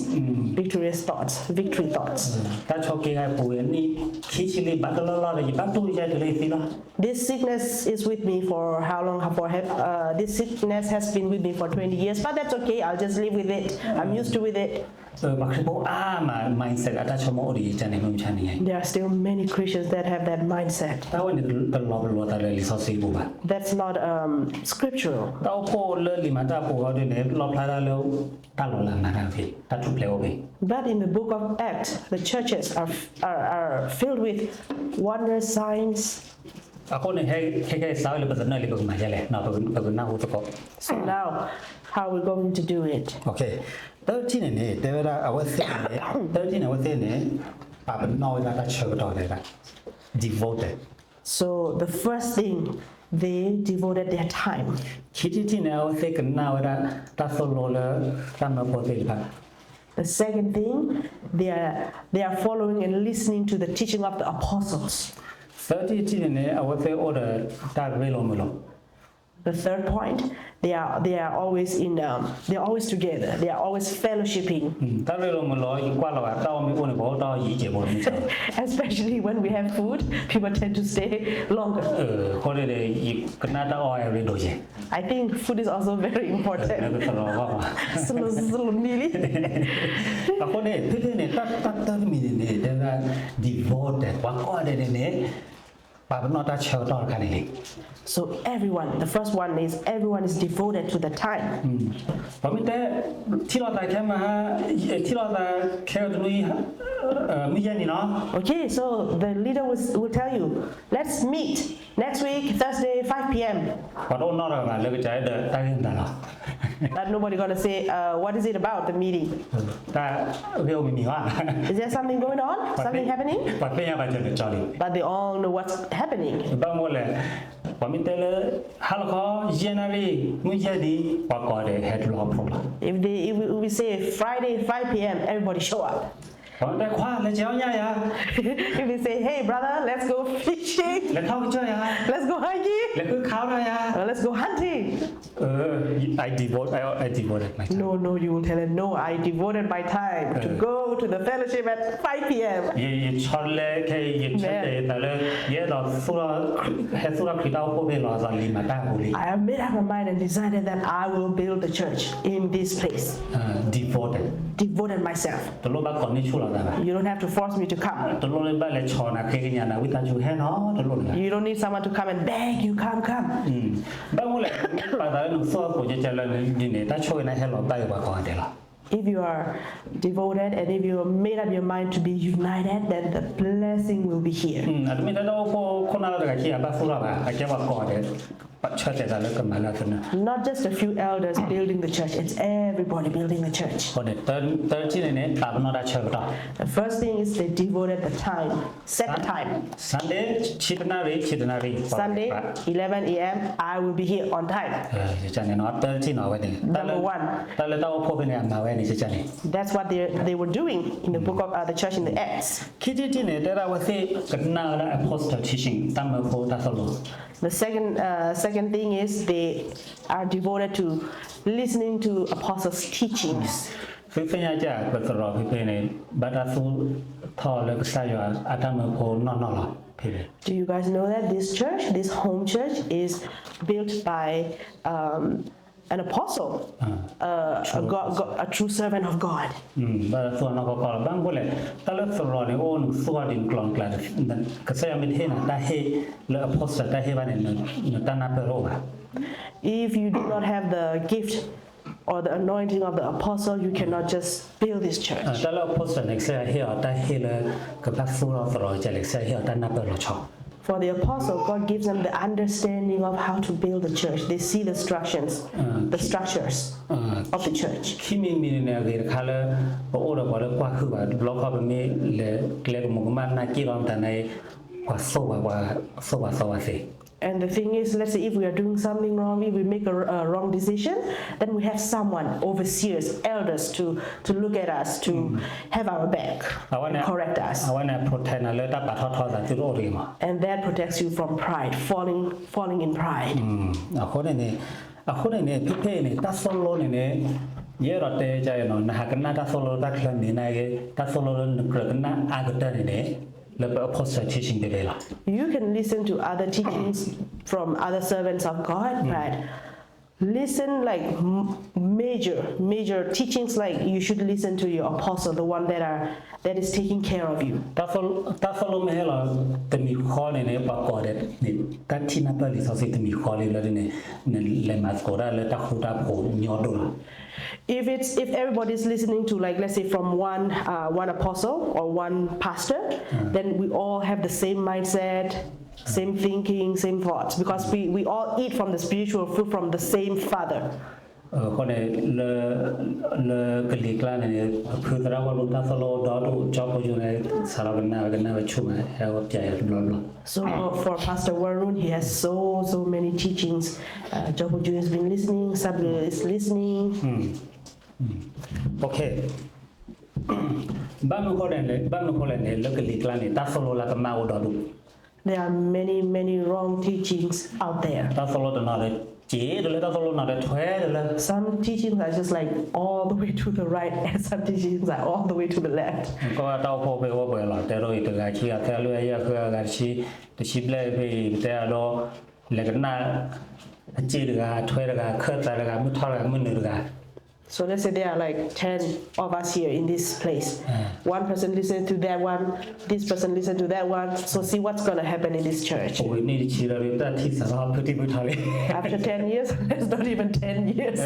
victorious thoughts, victory thoughts. တၢ်ဆိက့ၤဂၤပူၤဝဲနံၣ်ခံဆံလံ ဘၣ်တလီၢ်လီၢ်ဒီး ယဘၣ်တူၢ်ယဲၢ်တုၤလၢယသံလီၤ. This sickness is with me for how long? For have, uh, this sickness has been with me for twenty years, but that's okay. I'll just live with it. I'm used to with it. ပှၤခရံာ်ဖိအါမး mindset အတၢ်ဆိကမိၣ်အိၣ်ဒံးယကန့ၣ် မုၢ်မဆါန့ၣ် There are still many Christians that have that mindset. တၢ်ဝဲန့ၣ်တလီၤပလိာ်သးလၢလံာ်စီဆှံပူၤဘၣ်. That's not, um, scriptural. တၢ်အိၣ်ဖှိၣ်လၢလံာ်မၤတၢ်ဖိအီၤဒ်န့ၣ် လီၣ်ဖျါတၢ်လၢ တၢ်လီၤလးမၤတၢ်ဖဲ တၢ်ထူၣ်ဖျဲးအိၣ်ဖဲ But in the book of Acts, the churches are, are, are filled with wonders, signs, အဃိန့ၣ် ဟဲ ခဲခဲအံၤ စးဝဲလၢပသနၢၣ်လံ ပကမၤဒ်လဲၣ်, ပကနၢ်ဟူသကိး. So now, how are we going to do it? Okay, thirteen န့ၣ်န့ၣ် တဲဝဲဒၣ်အဝဲသ့ၣ်န့ၣ်, thirteen န့ၣ် အဝဲသ့ၣ်န့ၣ် ပာ်ပနီၣ်ဝဲဒၣ်တၢ်ဆၢကတီၢ်ဝဲဒၣ် devoted. So the first thing, they devoted their time. ခံထံၣ်တထံၣ်န့ၣ် အဝဲသ့ၣ်ကနၣ်ဝဲဒၣ်တၢ်သိၣ်လိလၢတၢ်မၢဖိသ့ၣ်တဖၣ်. The second thing, they are, they are following and listening to the teaching of the apostles. သၢထံၣ်တထံၣ်န့ၣ်န့ၣ် အဝဲသ့ၣ်အိၣ်ဒီးတၢ်ရ့လိာ်မုာ်လိာ်. The third point, they are, they are always in, um, they are always together. They are always fellowshipping. တၢ်ရ့လိာ်မုာ်လိာ် ယကွၢ်လီၤဘၣ်တၢ်အီၣ်မ့ၢ်အိၣ်န့ၣ် ပှၤအိၣ်တၢ်အီၣ်ယံာ်ကဲးဖိမ့ၢ် Especially when we have food, people tend to stay longer. အဃိန့ၣ်ဒီး ယကနၣ်တၢ်အီၣ်အရ့ဒိၣ်ယဲၢ်. I think food is also very important. လၢကသရိာ်ဘၣ်ပှၤ စလိၤစလိၤနံၤလံ. အဃိန့ၣ် ဖဲဖဲန့ၣ် တၢ်တၢ်တၢ်တမံၤန့ၣ်န့ၣ် တဲဝဲဒၣ် devoted ပှၤကိးဂၤဒဲးန့ၣ်န့ၣ် ပာ်ပနီၣ်တၢ်ဆၢကတီၢ်တခါန့ၣ်လံ. So everyone, the first one is everyone is devoted to the time. ပှၤမ့ၢ်တဲ ထံၣ်လိာ်သးခဲမုၢ်ဟါ, ထံၣ်လိာ်သးခဲအံၤတနွံ မုၢ်ယဲၢ်နံၤနီၤ. Okay, so the leader will, will tell you, let's meet next week, Thursday, five p.m. ပှၤတအိၣ်နီတဂၤဘၣ်လၢကစၢ်ဒီးတၢ်ဂ့ၢ်မတၤလီၤ. But nobody gonna say, uh, what is it about the meeting? တၢ်ဂ့ၢ်အိၣ်မံၤမံၤဘၣ်. Is there something going on? Something happening? ပှၤသ့ၣ်ညါဘၣ်ကၢၤလၢကၠီလံ. But they all know what's happening. ဘၣ်မနုၤလဲၣ်, ပှၤမ့ၢ်တဲလၢ ဟါလီၤခီ ယဲၢ်နၣ်ရံၣ် မုၢ်ယဲၢ်နံၤ ပှၤကိးဂၤဒဲးဟဲတဘျီဖိလီၤ. If they, if we, we say Friday, five p.m., everybody show up. ပှၤမ့ၢ်တဲခွါ လဲၤကဲအီၣ်ညၣ်ယၤ, If we say, hey brother, let's go fishing, လဲၤထီၣ်ကစၢၢ်ယၤ, let's go hiking, လဲၤဃုခးအီၣ်တၢ်ယၤ, let's go hunting. Uh, I devote, I, I devoted my time. No, no, you will tell them, no, I devoted my time to go to the fellowship at five p.m. ယ ယဆီတလဲခဲအံၤ ယဆၢတဲာ်ယသးလၢ ယအဲၣ်ဒိးသူၣ်ထီၣ် ဟဲသူၣ်ထီၣ်ခရံာ်တၢ်အိၣ်ဖှိၣ်ဖဲလီၤသီလံၤမၤတၢ်အပူၤလံ. I have made up my mind and decided that I will build the church in this place. Uh, devoted. Devoted myself. တလိၣ်ဘၣ်ကိးန့ၢ်ဆူၣ်လီၤသးဘၣ်. You don't have to force me to come. တလိၣ်လၢဘၣ်လဲၤဆီၣ်နၤဃ့ကညးနၤ ဝံသးစူၤဟဲနီၤ တလိၣ်န့ၣ်ဘၣ်. You don't need someone to come and beg you, come, come. ဘၣ်မနုၤလဲၣ် မ့ၢ်ပာ်သးလၢနသူၣ်ထီၣ်ကိးကဲကဲလၢဒ်န့ၣ် တၢ်ဆိၣ်ဂ့ၤန့ၣ်ဟဲလီၤဘၣ်ယပှၤကိးဂၤဒဲးလီၤ. If you are devoted and if you made up your mind to be united, then the blessing will be here. အတမ့ၢ်ထဲတၢ်အိၣ်ဖှိၣ်ခိၣ်နၢ်လၢတဂၤခံဂၤဘၣ်သူၣ်ထီၣ်ဘၣ် အကဲပှၤကိးဂၤဒဲး ပဆၢတဲာ်သးလၢကမၤလၢအသနၢၣ်. Not just a few elders building the church, it's everybody building the church. အဃိန့ၣ် တၢ်တထံၣ်န့ၣ်န့ၣ် ပာ်ပနီၣ်တၢ်ဆၢကတီၢ်. The first thing is they devoted the time, set the time. Sunday ဆံတနၣ်ရံၣ် ဆံတနၣ်ရံၣ် Sunday, eleven a.m., I will be here on time. န့ၣ်နီၤ တၢ်တထံၣ်နီၤ အဝဲန့ၣ် Number one. တၢ်လၢတၢ်အိၣ်ဖှိၣ်ဖဲန့ၣ် အမၤဝဲန့ၣ် ကန့ၣ် That's what they, they were doing in the book of, uh, the church in the Acts. ခံထံၣ်တထံၣ်န့ၣ် တဲဒၣ်အဝဲသ့ၣ်ကနၣ်ဝဲဒၣ် apostle teaching တၢ်မၢဖိတၢ်သိၣ်လိ The second, uh, second thing is they are devoted to listening to apostles' teachings. သုသ့ၣ်ညါကၢ် ပသရိာ်ဖဲဖဲန့ၣ် ဘၣ်တၢ်သူၣ်ထီၣ်လၢကစၢ်ယွၤအတၢ်မၢဖိနီၢ်နီၢ်လီၤ ဖဲဖဲ Do you guys know that this church, this home church, is built by, um, an apostle, uh, a, God, God, a true servant of God? ဘၣ်တၢ်သူၣ်ထီၣ်နီၢ်ကီၢ်ကီၢ်လီၤ. ဘၣ်မနုၤလဲၣ် တၢ်လၢသရိာ်န့ၣ် အိၣ်နသူၣ်ထီၣ်ဒ်နကျိၤနကျဲ ကစၢ်ယွၤမ့ၢ်တဟ့ၣ်နၤတၢ်ဟ့ၣ်လၢ apostle တၢ်ဟ့ၣ်ဘၣ်န့ၣ် နတၢ်နၢ်ပၢၢ်တအိၣ်ဘၣ်. If you do not have the gift or the anointing of the apostle, you cannot just build this church. တၢ်လၢ apostle န့ၣ် ကစၢ်ယွၤဟ့ၣ်အီၤတၢ်ဟ့ၣ်လၢ ကဘၣ်သူၣ်ထီၣ်သရိာ်ကလဲၣ် ကစၢ်ယွၤဟ့ၣ်အီၤတၢ်နၢ်ပၢၢ်လီၤဆီ For the apostle, God gives them the understanding of how to build the church. They see the structures, the structures of the church. ခံမံၤမံၤန့ၣ် အဂ့ၢ်တခါလၢ ပအိၣ်ဒီးပှၤလၢကွၢ်ဟုၣ်ဘၣ် တဘျီခီပမ့ၢ်လဲၤကျဲကမူးကမၣ်နာ်က့ၢ်လီၤမတၤန့ၣ် ပှၤသိၣ်ဘၣ်ပှၤ သိၣ်ဘၣ်သိၣ်ဘၣ်သ့ And the thing is, let's say if we are doing something wrong, if we make a, a wrong decision, then we have someone, overseers, elders to, to look at us, to have our back, and correct us. အဝဲန့ၣ် protect နၤလၢတၢ်ပာ်ထီၣ်ထီသးသုတအိၣ်တဂ့ၤမး And that protects you from pride, falling, falling in pride. အဃိန့ၣ်န့ၣ် အဃိန့ၣ်န့ၣ် ဖဲဖဲအံၤန့ၣ် တၢ်သိၣ်လိန့ၣ်န့ၣ် ယအဲၣ်ဒိးတဲကါအံၤနီၤ နဟးကနၣ်တၢ်သိၣ်လိလၢတၢ်ချၢန့ၣ် နက့ တၢ်သိၣ်လိလၢနကြၢးကနၣ်အါကတၢၢ်န့ၣ်န့ၣ် လၢပ apostle teaching တဘ့ၣ်လီၤ. You can listen to other teachings from other servants of God, but listen like m-, major, major teachings like you should listen to your apostle, the one that are, that is taking care of you. တၢ်သိၣ် တၢ်သိၣ်လိမ့ၢ်ဟဲလီၤတမံၤဃီန့ၣ်န့ၣ် ပှၤကိးဂၤဒဲးန့ၣ် တၢ်ထံၣ်နၢ်ပၢၢ်လံာ်စီဆှံတမံၤဃီလံလၢဒ်န့ၣ် နလဲၤမၤသကိးတၢ်လၢတၢ်ဃူတၢ်ဖိးညီဒိၣ်လီၤ. If it's, if everybody is listening to, like, let's say from one, uh, one apostle or one pastor, then we all have the same mindset, same thinking, same thoughts, because we, we all eat from the spiritual food from the same father. အဃိန့ၣ် လၢ လၢကလံၤကျါန့ၣ်န့ၣ် ပဖုသရၣ်ဝဲၢ်ရူၣ်တၢ်သိၣ်လိဒီဒူၣ် ကၠီဖိယူန့ၣ် စးထီၣ်ကနၣ်ဝဲကနၣ်ဝဲဆူၣ်မး ဟဲဝဲပျဲယၤတဘျီဘျီ So for Pastor Warun, he has so, so many teachings. Uh, Job Junior has been listening, Samuel is listening. Okay. ဘၣ်မနုၤဃိလဲၣ်န့ၣ် ဘၣ်မနုၤဃိလဲၣ်န့ၣ် လၢကလံၤကျါန့ၣ် တၢ်သိၣ်လိလၢကမၣ်အိၣ်ဒီဒူၣ် There are many, many wrong teachings out there. တၢ်သိၣ်လိတနီၤဒီး က့ၤတလၢ တၢ်သိၣ်လိနီၤဒီး ထွဲတလၢ Some teachings are just like all the way to the right, and some teachings are all the way to the left. ကီၢ်တၢ်အိၣ်ဖှိၣ်ဖဲအိၣ်ပှဲၤလီၤ တဲဒိအံၤ တဂၤခံဂၤသၢ လွံၢ်အယဲၢ်ဃုဂၤတဆံ တဆံဘျဲၣ်ဖဲအံၤ ပတဲအဒိ လဲၤကနၣ် အစ့တဂၤ ထွဲတဂၤ ခၢၣ်သးတဂၤ မုၢ်ထီၣ်တဂၤ မုၢ်နုာ်တဂၤ So let's say there are like ten of us here in this place. One person listen to that one, this person listen to that one. So see what's going to happen in this church. အိၣ်ဝဲနံၣ်တဆံလၢ တၢ်ထံၣ်စးထီၣ်ဖုတံၢ်ဖုထီလံ After ten years, that's not even ten years.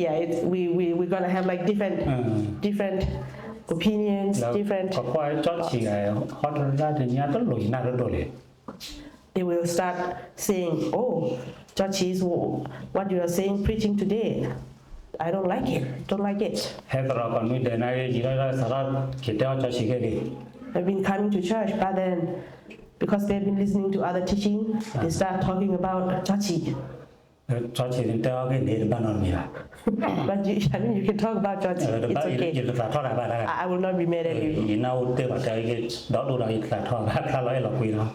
Yeah, it's, we, we, we're going to have like different, different opinions, different ကကွၢ်ကၠီဆံးဂၤ ဟီတရၣ်တညါတလိၣ်ယနၢ်တဒိၣ်လံ They will start saying, "Oh, Chachi, what you are saying, preaching today, I don't like it, don't like it." ဟဲသရၣ်ကီၢ်နွံဒဲးနၤဂ့ၤ ယံၤလီၤစးထီၣ်က့ၤတဲအီၤကၠီဆံးခဲလံ I've been coming to church, but then because they've been listening to other teaching, they start talking about Chachi. ကၠီဆံးန့ၣ်တဲအီၤဂ့ၤန့ၣ် တဘၣ်နီတမံၤဘၣ် But you, I mean, you can talk about Chachi. It's okay. ယတသးထီၣ်တၢ်ဘၣ်တၢ် I, I will not be mad at you. ယနၢ်အိၣ်တ့ၢ်ဘၣ်တဲအီၤဂ့ၤ ဒီဒိၣ်ဒီးယတသးထီၣ်ဘၣ် ဖျါလီၤအဲၣ်လီၤကွံလီၤ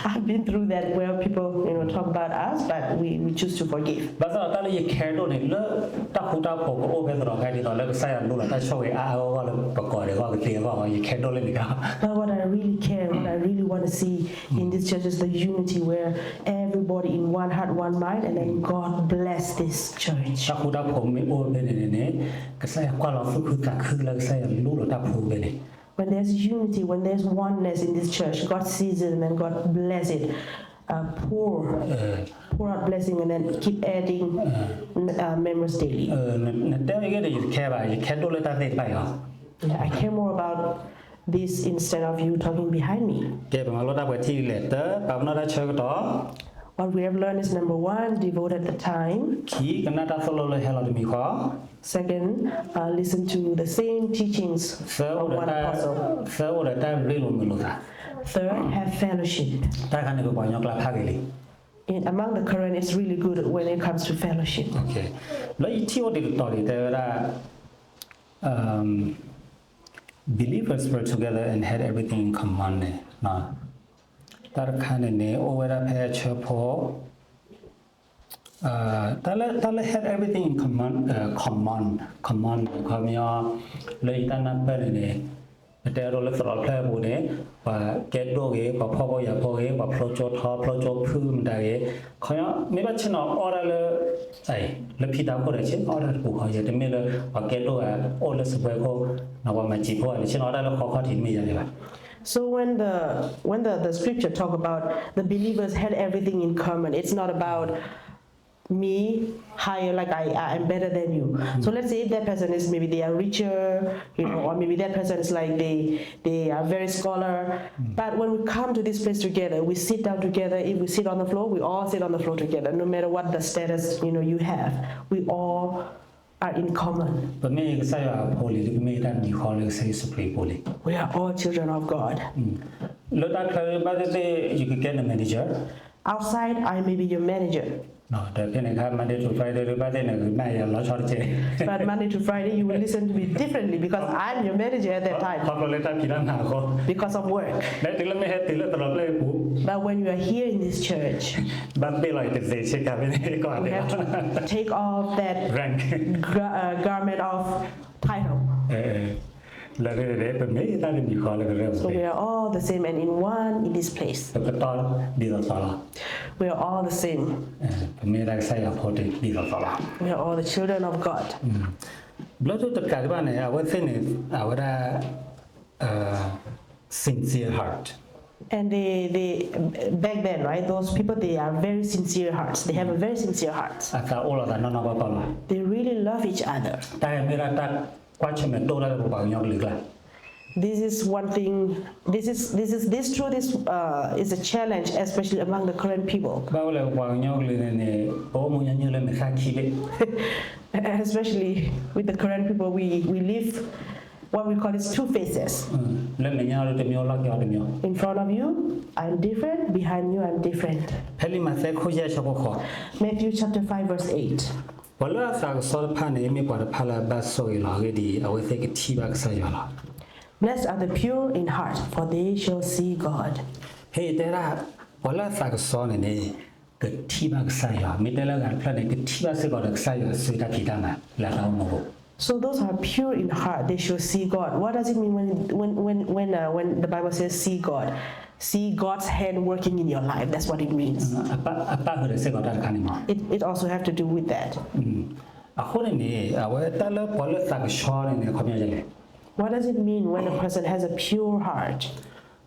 I've been through that where people, you know, talk about us, but we, we choose to forgive. ဘၣ်ဆၣ်ဒီးတၢ်လၢယ care ဒိၣ်န့ၣ် လၢတၢ်ဃူတၢ်ဖိးကအိၣ်ဖဲသရိာ်ခါဒ်သိးလၢကစၢ်ယွၤလိၣ်လီၤတၢ်ဆိၣ်ဂ့ၤအါအါဂီၢ်ဂီၢ်လၢပကိးဒဲးဂီၢ်ကသ့အဂီၢ် ယ care ဒိၣ်လၢန့ၣ် But what I really care, what I really want to see in this church is the unity where everybody in one heart, one mind, and then God bless this church. တၢ်ဃူတၢ်ဖိးမ့ၢ်အိၣ်ဖဲန့ၣ်န့ၣ် ကစၢ်ယွၤကွၢ်လီၤသူၣ်ခုသးခုလၢကစၢ်ယွၤလိၣ်လီၤတၢ်ဖိဖဲန့ၣ် When there's unity, when there's oneness in this church, God sees it and then God bless it. Uh, pour, pour out blessing and then keep adding uh, members daily. နတဲအီၤဂ့ၤဒီးယတ care ဘၣ် ယ care ဒိၣ်လၢတၢ်သ့ၣ်တဖၣ်အံၤလီၤ Yeah, I care more about this instead of you talking behind me. ကဲ ပမၤလိတၢ်ပှဲၤထံၣ်လဲၣ် တၢ ပာ်ပနီၣ်တၢ်ဆၢကတီၢ် What we have learned is number one, devoted the time. ခံ ကနၣ်တၢ်သိၣ်လိလၢဟဲလီၤတမံၤဃီ Second, uh, listen to the same teachings of one apostle. သၢ အိၣ်ဒီးတၢ်ရ့လိာ်မုာ်လိာ်သး Third, have fellowship. တၢ်ခါန့ၣ် ပပှၤကညီကျါဖးဂ့ၤလံ In, among the current, it's really good when it comes to fellowship. လၢယထံၣ်အိၣ်ဒံးတတီၤန့ၣ် တဲဝဲဒၣ် um, believers were together and had everything in common န့ၣ် တၢ်တခါန့ၣ်န့ၣ် အိၣ်ဝဲဒၣ်ဖဲအဆၢဖိ တၢ်လၢ တၢ်လၢ had everything in common, common, common န့ၣ် ခီပညီ လၢယတၢ်နၢ်ပၢၢ်န့ၣ်န့ၣ် ပတဲအဒိလၢသရိာ်ဖျၢၣ်အပူၤန့ၣ် ပှၤကဲဒိၣ်ဂ့ၤ ပှၤဖှီၣ်ဖိယာ်ဖိဂ့ၤ ပှၤဖျိကၠိထီ ဖျိကၠိဖုမတၤဂ့ၤ ခီပညီ မ့ၢ်ဘၣ်ဆ့ၣ်နီၤအီၣ်ဒၣ်လၢ လၢဖံတၢ်ခိၣ်ဒီး ဆ့ၣ်နီၤအီၣ်ဒၣ်တပူၤဃီ ယတမ့ၢ်လၢ ပှၤကဲဒိၣ်ဂ့ၤ အိၣ်လၢစပွဲခိၣ် ပှၤမၤစံာ်ဖိဂ့ၤန့ၣ် ဆ့ၣ်နီၤအီၣ်ဒၣ်လၢဃီခီၣ်ထံးမ့ၢ်ယၤန့ၣ်ဘၣ် So when the when the, the scripture talk about the believers had everything in common, it's not about me higher, like I, I am better than you. So let's say if that person is maybe they are richer, you know, or maybe that person is like they they are very scholar. But when we come to this place together, we sit down together. If we sit on the floor, we all sit on the floor together, no matter what the status, you know, you have. We all are in common. ပမ့ၢ်ကစၢ်ယွၤအဖိလံ ပမ့ၢ်တၢ်မံၤဃီလၢကစၢ်ယ့ၣ်ၡူးခရံာ်အဖိလံ We are all children of God. လၢတၢ်ချၢဘၣ်သ့ၣ်သ့ၣ် you could get a manager. Outside, I may be your manager. ဒီးဖဲန့ၣ်အခါ Monday to Friday ဘၣ်သ့ၣ်သ့ၣ်န့ၣ် ကနၣ်ယၤလီၤဆီတက့ၢ် But Monday to Friday, you will listen to me differently because I'm your manager at that time. ခီဖျိလၢတၢ်ဖံးတၢ်မၤအဃိ Because of work. လၢတုၤလၢမ့ၢ်ဟဲတုၤလၢသရိာ်ဖျၢၣ်အပူၤ But when you are here in this church, ဘၣ်ဘ့ၣ်လီၤယတသ့းဆ့ကၤဖဲန့ၣ် we have to take off that rank, uh, garment of title. လၢန့ၣ် ပမ့ၢ်တၢ်တမံၤဃီလၢကရၢၢ်ပူၤ So we are all the same and in one in this place. ပကတီၢ်ဒ်သိးသိးလီၤ We are all the same. ပမ့ၢ်ဒၣ်ကစၢ်ယွၤဖိတဒ်သိးသိးလီၤ We are all the children of God. ဘျီဒုတကးဒံးဘၣ်န့ၣ် အဝဲသ့ၣ်န့ၣ် အဝဲဒၣ် sincere heart And they, they, back then, right, those people, they are very sincere hearts. They have a very sincere hearts. အသးအိၣ်လိာ်သးနီၢ်နီၢ်ကီၢ်ကီၢ်လီၤ They really love each other. တၢ်အံၤမ့ၢ်ဒၣ်တၢ်ကွၢ်ဆၢၣ်မဲာ်ဒိၣ်ဒၣ်လၢပပှၤကညီကလုာ်ကျါ This is one thing, this is, this is, this truth is, uh, is a challenge, especially among the Karen people. ဘၣ်ဝဲလၢပှၤကညီကလုာ်န့ၣ်န့ၣ် ပအိၣ်မူညီနုၢ်လၢမဲာ်သၣ်ခံဘ့ၣ် Especially with the Karen people, we, we live what we call is two faces. လၢမဲာ်ညါအီၤဒီးတမံၤ လီၢ်ခံအီၤတမံၤ In front of you, I'm different. Behind you, I'm different. ဖဲလံာ်မးသဲခိၣ်ယဲၢ်ဆၢဖိဃိး Matthew chapter five, verse eight. ပှၤလၢအသးကစီၣ်တဖၣ်န့ၣ် မ့ၢ်ပှၤတဖၣ်လၢအဘၣ်ဆိၣ်ဂ့ၤလီၤ. အဂ့ၢ်ဒ်အံၤ, အဝဲသ့ၣ်ကထံၣ်ဘၣ်ကစၢ်ယွၤလီၤ. Blessed are the pure in heart, for they shall see God. ဖဲအံၤတဲဒၣ် ပှၤလၢအသးကစီၣ်န့ၣ်န့ၣ် ကထံၣ်ဘၣ်ကစၢ်ယွၤ, မ့ၢ်တဲလၢအဂၤတဖျၢၣ်န့ၣ် ကထံၣ်ဘၣ်စ့ၢ်ကီးဒီးကစၢ်ယွၤစုတၢ်ဖံးတၢ်မၤလၢအတၢ်အိၣ်မူပူၤ So those are pure in heart, they shall see God. What does it mean when, when, when, when, uh, when the Bible says see God? See God's hand working in your life. That's what it means. အပၣ် အပၣ်ဃုာ်ဒီးစ့ၢ်ကီးတၢ်တခါန့ၣ်မး It, it also have to do with that. အဃိန့ၣ်န့ၣ် အဝဲတၢ်လၢပှၤလၢသးကဆှီန့ၣ်န့ၣ် အခီပညီဒ်လဲၣ် What does it mean when a person has a pure heart?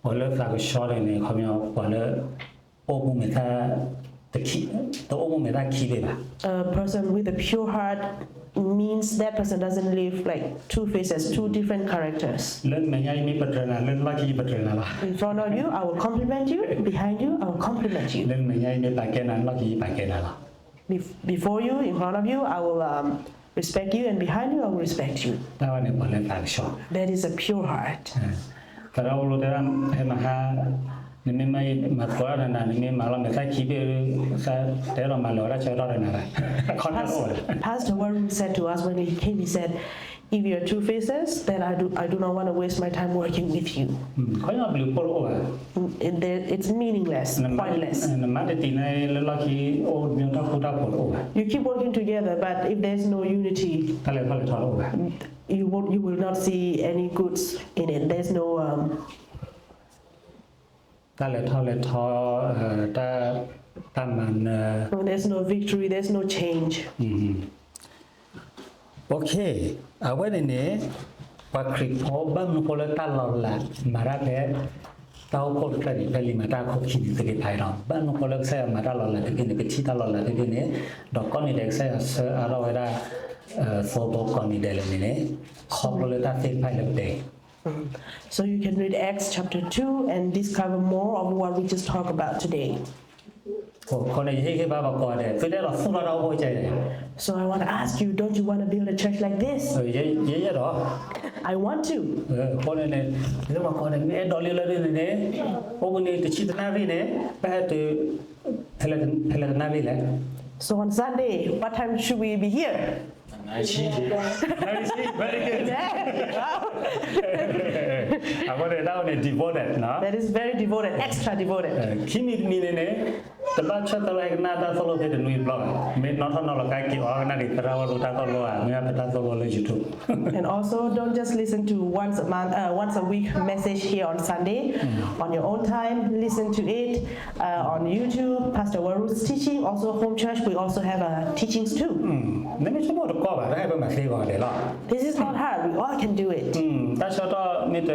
ပှၤလၢသးကဆှီန့ၣ်န့ၣ် အခီပညီ ပှၤလၢ အိၣ်မူမဲာ်သၣ် တခံ တအိၣ်မူမဲာ်သၣ်ခံဘ့ၣ်ဘၣ် A person with a pure heart means that person doesn't live like two faces, two different characters. လၢမဲာ်ညါယမ့ၢ်ပတြၢၤနၤ လၢလီၢ်ခံယပတြၢၤနၤလီၤ In front of you, I will compliment you. Behind you, I will compliment you. လၢမဲာ်ညါယမ့ၢ်ပာ်ကဲနၤ လၢလီၢ်ခံယပာ်ကဲနၤလီၤ Bef-, before you, in front of you, I will, um, respect you, and behind you, I will respect you. တၢ်ဝဲန့ၣ်ပှၤလၢသးကဆှီ That is a pure heart. သရၣ်ဝဲၢ်လိတဲဒၣ် ဖဲမဟါ နမ့ၢ်မၤသကိးတၢ်ဒီးနၤ နမ့ၢ်မၤလီၤမဲာ်သၣ်ခံဘ့ၣ် သးတဲဒီးမၤလၢၤဝဲဒၣ်ဆၢကတီၢ်ဒီးနၤဘၣ် အခီပညီအိၣ်ဝဲ Pastor Warren said to us when he came, he said, if you're two faces, then I do, I do not want to waste my time working with you. ခီပညီဘျုးဖှိၣ်တအိၣ်ဘၣ် It, there, it's meaningless, pointless. နမၤတံၢ်န့ၣ် လၢလီၢ်ခံအိၣ်မ့ၢ်တၢ်ဃူတၢ်ဖိးတအိၣ်ဘၣ် You keep working together, but if there's no unity, တၢ်လဲၤထီၣ်လဲၤထီတအိၣ်ဘၣ် you won't, you will not see any goods in it. There's no, um, တၢ်လဲၤထီၣ်လဲၤထီ တၢ် တၢ်မၤနၢၤ When there's no victory, there's no change. Okay, အဝဲန့ၣ်န့ၣ် ပှၤခရံာ်ဖိဘၣ်မနုၤဃိလၢတၢ်လီၤလးမၤတၢ်ဖဲ တၢ်အိၣ်ဖှိၣ်တဖျၢၣ်န့ၣ် ဖဲလံာ်မၤတၢ်အခိၣ်ခံန့ၣ် သ့ၣ်တဖၣ်အံၤလီၤ. ဘၣ်မနုၤဃိလၢကစၢ်ယွၤမၤတၢ်လီၤလးဖဲဖဲန့ၣ် ကထံၣ်တၢ်လီၤလးဖဲဖဲန့ၣ် ဒီးကိးနံၤဒဲးကစၢ်ယွၤဆှၢအါထီၣ်ဝဲဒၣ် သိဖိကိးနံၤဒဲးလဲၣ်န့ၣ်န့ၣ် ခီဖျိလၢတၢ်သ့ၣ်တဖၣ်အံၤလၢပတဲ So you can read Acts chapter two and discover more of what we just talked about today. အဃိန့ၣ် ယဟ့ၣ်ဂံၢ်ဘါပှၤကိးဂၤဒဲး သုတအဲၣ်ဒိးသူၣ်ထီၣ်တၢ်အိၣ်ဖှိၣ်ကဲလဲၣ် So I want to ask you, don't you want to build a church like this? ယဲ ယဲ ယဲဒီး I want to. အဃိန့ၣ်န့ၣ် ပှၤကိးဂၤဒဲး မ့ၢ်အဲၣ်ဒိးလံလၢဒ်န့ၣ်န့ၣ် အိၣ်ဘှံးနံၤတဆံတနၣ်ရံၣ်န့ၣ် ပဟဲတုၤ ဖဲလဲၣ် ဖဲလဲၣ်တနၣ်ရံၣ်လဲၣ် So on Sunday, what time should we be here? Very good. Yeah, wow. အဃိန့ၣ် တၢ်အိၣ်န့ၣ် devoted နီၤ That is very devoted, extra devoted. ခံမံၤတမံၤန့ၣ်န့ၣ် တဘၣ်ဆၢထၢၣ်လၢကနၣ်တၢ်သိၣ်လိဖဲတနွံတဘျီဘၣ် မ့ၢ်နီၣ်ထီၣ်နီၣ်လီၤကါက့ၤအီၤကနၣ်က့ၤသရၣ်ဝဲၢ်လိတၢ်သိၣ်လိဧါ မ့ၢ်တၢ်သိၣ်လိလၢ YouTube. And also, don't just listen to once a month, uh, once a week message here on Sunday. On your own time, listen to it, uh, on YouTube, Pastor Waru's teaching, also home church, we also have, uh, teachings too. နမ့ၢ်ဆိကမိၣ်တကီဘၣ် တၢ်ဟဲပမၤသ့ဂီၤဒဲးလီၤ This is not hard. We all can do it. တၢ်ဆၢကတီၢ်မ့ၢ်တ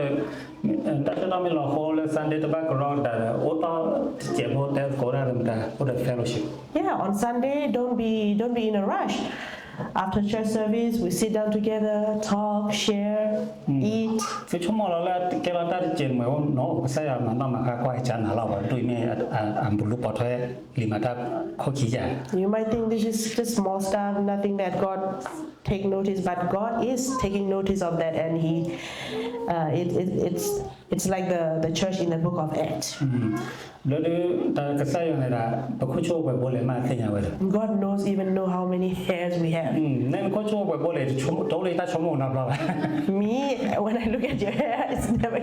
တၢ်ဆၢကတီၢ်မ့ၢ်လီၤဃိလၢ Sunday တဘၣ်ကရီကဒါဒီး အိၣ်တီၢ်တစဲးဖိတဲသကိးတၢ်မတၤ အိၣ်ဒီး fellowship. Yeah, on Sunday, don't be, don't be in a rush. After church service, we sit down together, talk, share, eat. သုဆိကမိၣ်လီၤလၢကဲလီၤတၢ်တစဲးမ့ၢ်အိၣ်နီၤ ကစၢ်ယွၤမၤနီၣ်မၤဃါကွၢ်ကစၢ်နၤလီၤ ပှၤတဒူၣ်မ့ၢ်အဘူးလူပီၣ်ထွဲလံာ်မၤတၢ်ခိၣ်ခံယၤ You might think this is just small stuff, nothing that God take notice, but God is taking notice of that, and He, uh, it, it, it's, it's like the, the church in the book of Acts. လၢဒုး တၢ်ကစၢ်ယွၤန့ၣ်ဒၣ် ပခိၣ်ဆူၣ်အိၣ်ပှဲၤဘိလဲၣ်မးသ့ၣ်ညါဝဲဒီး God knows even know how many hairs we have. နခိၣ်ဆူၣ်အိၣ်ပှဲၤဘိလဲၣ် တအိၣ်လၢတၢ်ဆိကမိၣ်နီတဘျီဘၣ် Me, when I look at your hair, it's never,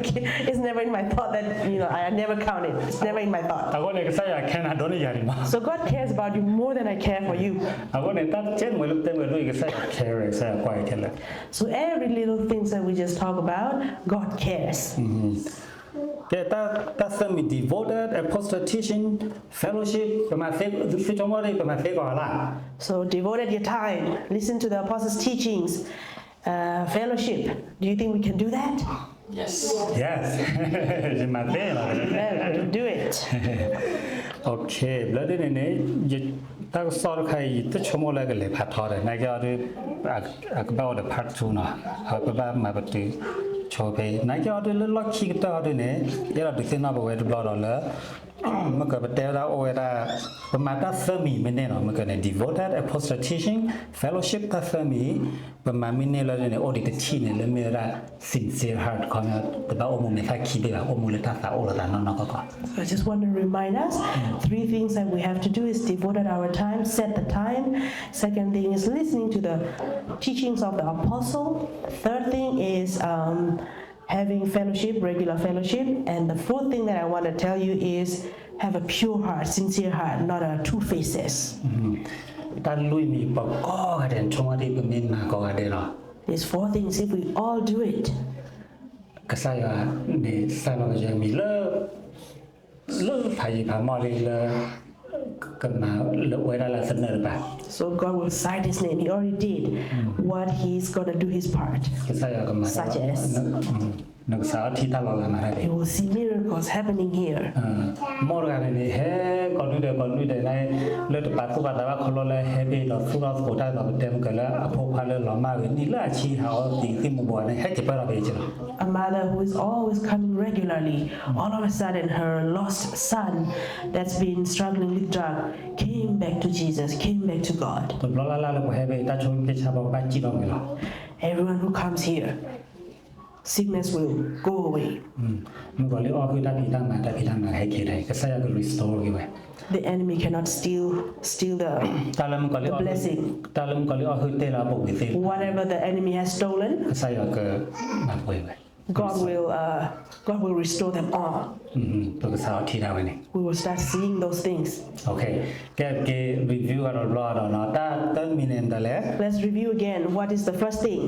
it's never in my thought that, you know, I never count it. It's never in my thought. အဃိန့ၣ် ကစၢ်ယွၤ care နၤဒိၣ်န့ၢ်ယၤန့ၣ်မး So God cares about you more than I care for you. အဃိန့ၣ် တၢ်တကဲမ့ၢ်လၢပတဲဝဲဒၣ် ကစၢ်ယွၤ care ဝဲ ကစၢ်ယွၤကွၢ်က့ၤခဲလၢာ် So every little things that we just talk about, God cares. ကဲ တၢ် တၢ်သၢမံၤ devoted, apostle teaching, fellowship ပမၤသ့ သုဆိကမိၣ်ဒ် ပမၤသ့ကီးလၢ So devoted your time, listen to the apostles' teachings, uh, fellowship. Do you think we can do that? Yes. Yes. ယမၤသ့လီၤ Well, we can do it. Okay, ဘျီဒ်န့ၣ်န့ၣ် ယ တၢ်ကစီၣ်တခါအံၤ ယတဆိကမိၣ်လၢကလဲၤဖးထီဒီး နာ်က့အီၤဒ် အကဘၣ်အိၣ်ဒီး part two နီၤ အဝဲပဘၣ်မၤပတုာ်ဆိ ဖဲနာ်က့အီၤဒုးလၢလီၢ်ခံကတၢၢ်အီၤဒုးန့ၣ် အဲၣ်ဒိးဒုးသ့ၣ်နီၣ်ပဝဲတဘျီဒီးလၢ မ့ၢ်ကပတဲဝဲဒၣ်အိၣ်ဝဲဒၣ် ပမၤတၢ်သၢမံၤမ့ၢ်န့ၣ်နီၤ မ့ၢ်ကန့ၣ် devoted, apostolic teaching, fellowship တၢ်သၢမံၤ ပမၤမ့ၢ်န့ၢ်လၢန့ၣ် အိၣ်ဒံးတထံၣ်န့ၣ် လၢမ့ၢ်ဝဲဒၣ် sincere heart ခီ တဘၣ်အိၣ်မူမ့ၢ်သၣ်ခံဘ့ၣ်ဘၣ် အိၣ်မူလၢတၢ်သးအိၣ်လိာ်သးနီၢ်နီၢ်ကီၢ်ကီၢ် So I just want to remind us, three things that we have to do is devoted our time, set the time. Second thing is listening to the teachings of the apostle. Third thing is um, having fellowship, regular fellowship. And the fourth thing that I want to tell you is have a pure heart, sincere heart, not a two faces. တၢ်လွံၢ်မံၤပကိးဂၤဒဲး နဆိကမိၣ်ဒ်ပမ့ၢ်မၤကိးဂၤဒဲးလီၤ These four things, if we all do it, ကစၢ်ယွၤန့ၣ် စၢ်လီၤကယဲၢ်မံၤလၢ လၢဖးယံၤဖးမီၢ်လံလၢ ကမၤလၢဝဲဒၣ်လၢသနၢၣ်တပၤ So God will cite his name. He already did what he's going to do his part. ကစၢ်ယွၤကမၤ Such as နကစးထီၣ်ထံၣ်တၢ်လီၤလးမၤတၢ်ဒ် You will see miracles happening here. မိၢ်တဂၤန့ၣ်န့ၣ် ဟဲကိးနွံဒဲးကိးနွံဒဲးန့ၣ် လၢတပာ်သူၣ်ပာ်သးဘၣ်ခီဖျိလၢဟဲဘ့ၣ်ဒီးသူၣ်ထီၣ်သကိးတၢ်ဒီးပတဲမုၢ်ကလၢအဖိခွါလၢလီၤမၢ်ဂ့ၤ နံၣ်လၢအဆံဟးအီသံးသ့ၣ်မူၤဘှီးန့ၣ် ဟဲက့ၤပၢၢ်ဒီးပယဲၢ်ကလီၤ A mother who is always coming regularly, all of a sudden her lost son that's been struggling with drug came back to Jesus, came back to God. တဘျီလၢ်လၢ်လၢပှၤဟဲဘ့ၣ်တၢ်ဆိကမိၣ်ဆါဘီဘၣ်စံၣ်ထီၣ်ဝဲလီၤ Everyone who comes here, sickness will go away. မုၣ်ကီၤလံၢ်အီၣ်ဟုၣ်တၢ်ဖံးတၢ်မၤ တၢ်ဖံးတၢ်မၤဟဲက့ၤဒီး ကစၢ်ယွၤက restore က့ၤဝဲ The enemy cannot steal, steal the, the blessing. တၢ်လၢမုၣ်ကီၤလံၢ်အီၣ်ဟုၣ်တဲလီၤအပူၤကွံာ်သ့ၣ် Whatever the enemy has stolen, ကစၢ်ယွၤကမၤပှဲၤဝဲ God will, uh, God will restore them all. ပကစးထီၣ်ထံၣ်တၢ်ဝဲန့ၣ် We will start seeing those things. ကဲ က့ၤ review ဂၤဒီးတဘျီဒီး တၢ်တမံၤန့ၣ်ဒ်လဲၣ် Let's review again. What is the first thing?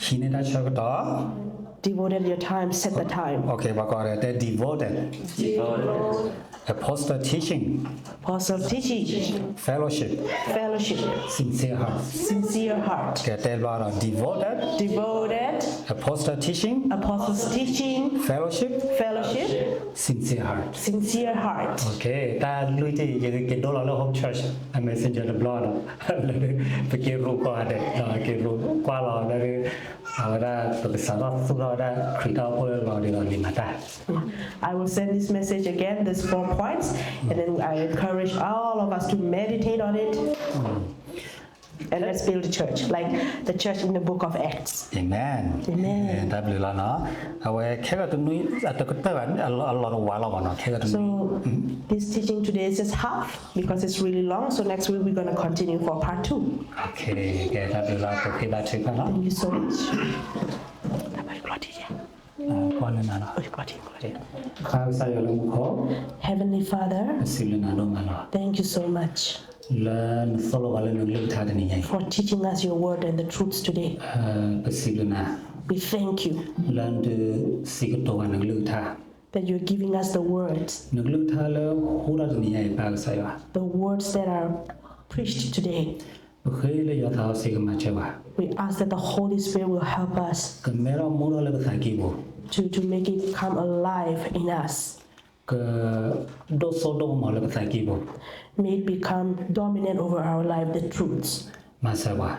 ဟံးန့ၢ်တၢ်ဆၢကတီၢ် Devoted your time, set the time. ပှၤကိးဂၤဒဲးတဲ devoted, apostle teaching, Apostle teaching, fellowship, fellowship, sincere heart. Sincere heart. ကဲ တဲတဘျီဒီး devoted, devoted, apostle teaching, apostle teaching, fellowship, fellowship, sincere heart. Sincere heart. တၢ်လွံၢ်တံၢ် ယကက့ၤဒိလီၤလၢ home church အ messenger တဘျီဒီး ပက့ၤရူးကိးဂၤဒဲး က့ၤရူးကွၢ်လီၤလၢ အဝဲဒၣ်ပကစးထီၣ်သူၣ်ထီၣ်ဝဲဒၣ်ခရံာ်တၢ်အိၣ်ဖှိၣ်လီၤဒ်သိးလံာ်မၤတၢ် I will send this message again, these four points, and then I encourage all of us to meditate on it. And let's build a church, like the church in the book of Acts. Amen. Amen. တၢ်ဘျုးလီၤနီၤ အဝဲခဲကတနွံ အတကတၢၢ်ဘၣ် အလီၢ်တဝးလီၤမးနီၤ ခဲကတနွံ So, this teaching today is just half because it's really long. So next week we're going to continue for part two. ကဲ တၢ်ဘျုးလီၤ ပဃ့ဘါထုကဖၣ်လီၤ Thank you so much. ကနၤလီၤ ပၢ်ကစၢ်ယွၤလၢမူခိၣ် Heavenly Father, ပစံးဘျုးနၤဒိၣ်မးလီၤ thank you so much လၢနသိၣ်လိပှၤလၢနကလုၢ်ကထါတနံၤညါအံၤ for teaching us your word and the truths today. ပစံးဘျုးနၤ လၢနဒုးစံးကတိၤဘၣ်နကလုၢ်ကထါ that you're giving us the words, နကလုၢ်ကထါလၢဟူထီၣ်တနံၤညါအံၤ ပၢ်ကစၢ်ယွၤ the words that are preached today. ပဃ့လၢယွၤသးစီဆှံကမၤစၢၤပှၤ We ask that the Holy Spirit will help us ကမဲထီၣ်မူထီၣ်လၢပသးကံၢ်ပူၤ to, to make it come alive in us. ကဒိၣ်စိဒိၣ်ကမီၤလၢပသးကံၢ်ပူၤ May it become dominant over our life, the truths. မၤစၢၤပှၤ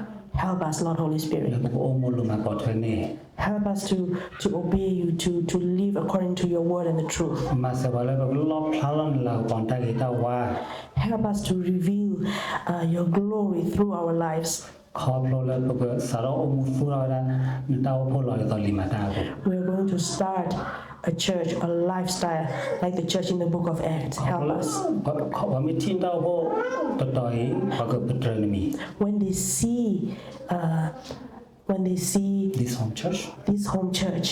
Help us, Lord Holy Spirit. လၢပကအိၣ်မူလိာ်မၤပိာ်ထွဲန့ၣ် Help us to, to obey you, to, to live according to your word and the truth. မၤစၢၤပှၤလၢပကလီၣ်ဖျါလီၤနလၤကပီၤတၢ်ဂ့ၤတၢ်ဝါ Help us to reveal, uh, your glory through our lives. ခီဖျိလၢပကစးထီၣ်အိၣ်မူသူၣ်ထီၣ်ဝဲဒၣ် နတၢ်အိၣ်ဖှိၣ်လီၤဒ်သိးလံာ်မၤတၢ်အပူၤ We are going to start a church, a lifestyle like the church in the book of Acts. Help us. ပှၤမ့ၢ်ထံၣ်နတၢ်အိၣ်ဖှိၣ်တတီၤအံၤ ပှၤကပတြၢၤနမံၤ When they see, uh, when they see this home church, this home church,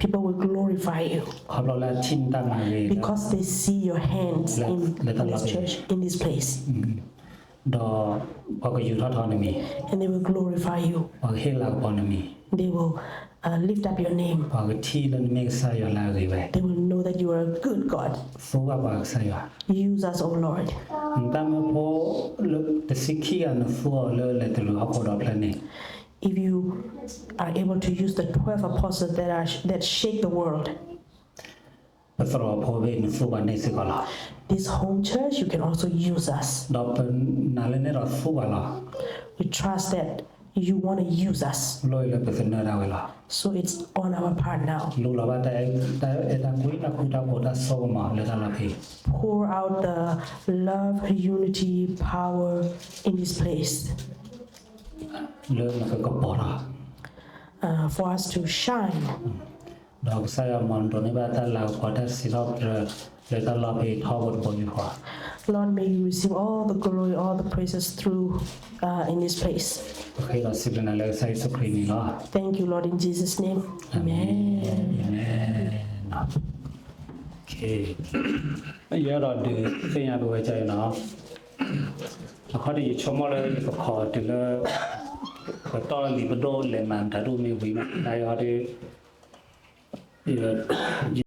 people will glorify you ခီဖျိလၢအထံၣ်နတၢ်မၤဂ့ၤ because they see your hands in this church, in this place. ဒီးပှၤကယူာ်ထီၣ်ထီနမံၤ And they will glorify you. ပှၤကဟ့ၣ်လၤကပီၤနမံၤ They will, uh, lift up your name. ပှၤကထံၣ်လၢနမ့ၢ်ကစၢ်ယွၤလၢအဂ့ၤဝဲ They will know that you are a good God. သူဘၣ်ပှၤကစၢ်ယွၤ Use us, O Lord. နတၢ်မၢဖိလၢတဆံခံဂၤနသူအီၤလၢလဲၤတရူးဟီၣ်ခိၣ်ဒီဖျၢၣ်န့ၣ် If you are able to use the twelve apostles that are, that shake the world, ပသရိာ်ဖိဘ့ၣ်နသူပှၤန့ၢ်စ့ၢ်ကီးလီၤ This home church, you can also use us. ဒီးပနာ်လၢနအဲၣ်ဒိးသူပှၤလီၤ We trust that you want to use us. လီၢ်အံၤလၢပသနၢၣ်ဒၣ်ဝဲလီၤ. So it's on our part now. လိၣ်လီၤဘၣ်တၢ်အဲၣ်တၢ်ကွံ တၢ်ဃူတၢ်ဖိး တၢ်စိကမီၤလၢတၢ်လီၢ်ဖဲအံၤ. Pour out the love, unity, power in this place. လၢနကကပီၤထီၣ် uh, for us to shine. ဒီးကစၢ်ယွၤမၤဒိးန့ၢ်ဘၣ်တၢ်လၤကပီၤ တၢ်စံးထီၣ်ပတြၢၤ လၢတၢ်လီၢ်ဖဲအံၤထီဘိတဘိယူၢ်ဃီ. Lord, may you receive all the glory, all the praises through, uh, in this place. ပဃ့ဒီးစံးဘျုးနၤလၢကစၢ်ယ့ၣ်ၡူးခရံာ်အမံၤလီၤ. Thank you, Lord, in Jesus' name. Amen. Amen. Okay. ယအဲၣ်ဒိးဒုးသ့ၣ်ညါပဝဲဒ်အံၤနီၤ, အခီဒ်ယဆိကမိၣ်လၢယကခိးတုၤလၢ ပတီၢ်လံာ်ပဒိၣ်လဲၤမၤတၢ်ဒိၣ်မ့ၢ်ဝံၤမး တၢ်ယီဒ် ယ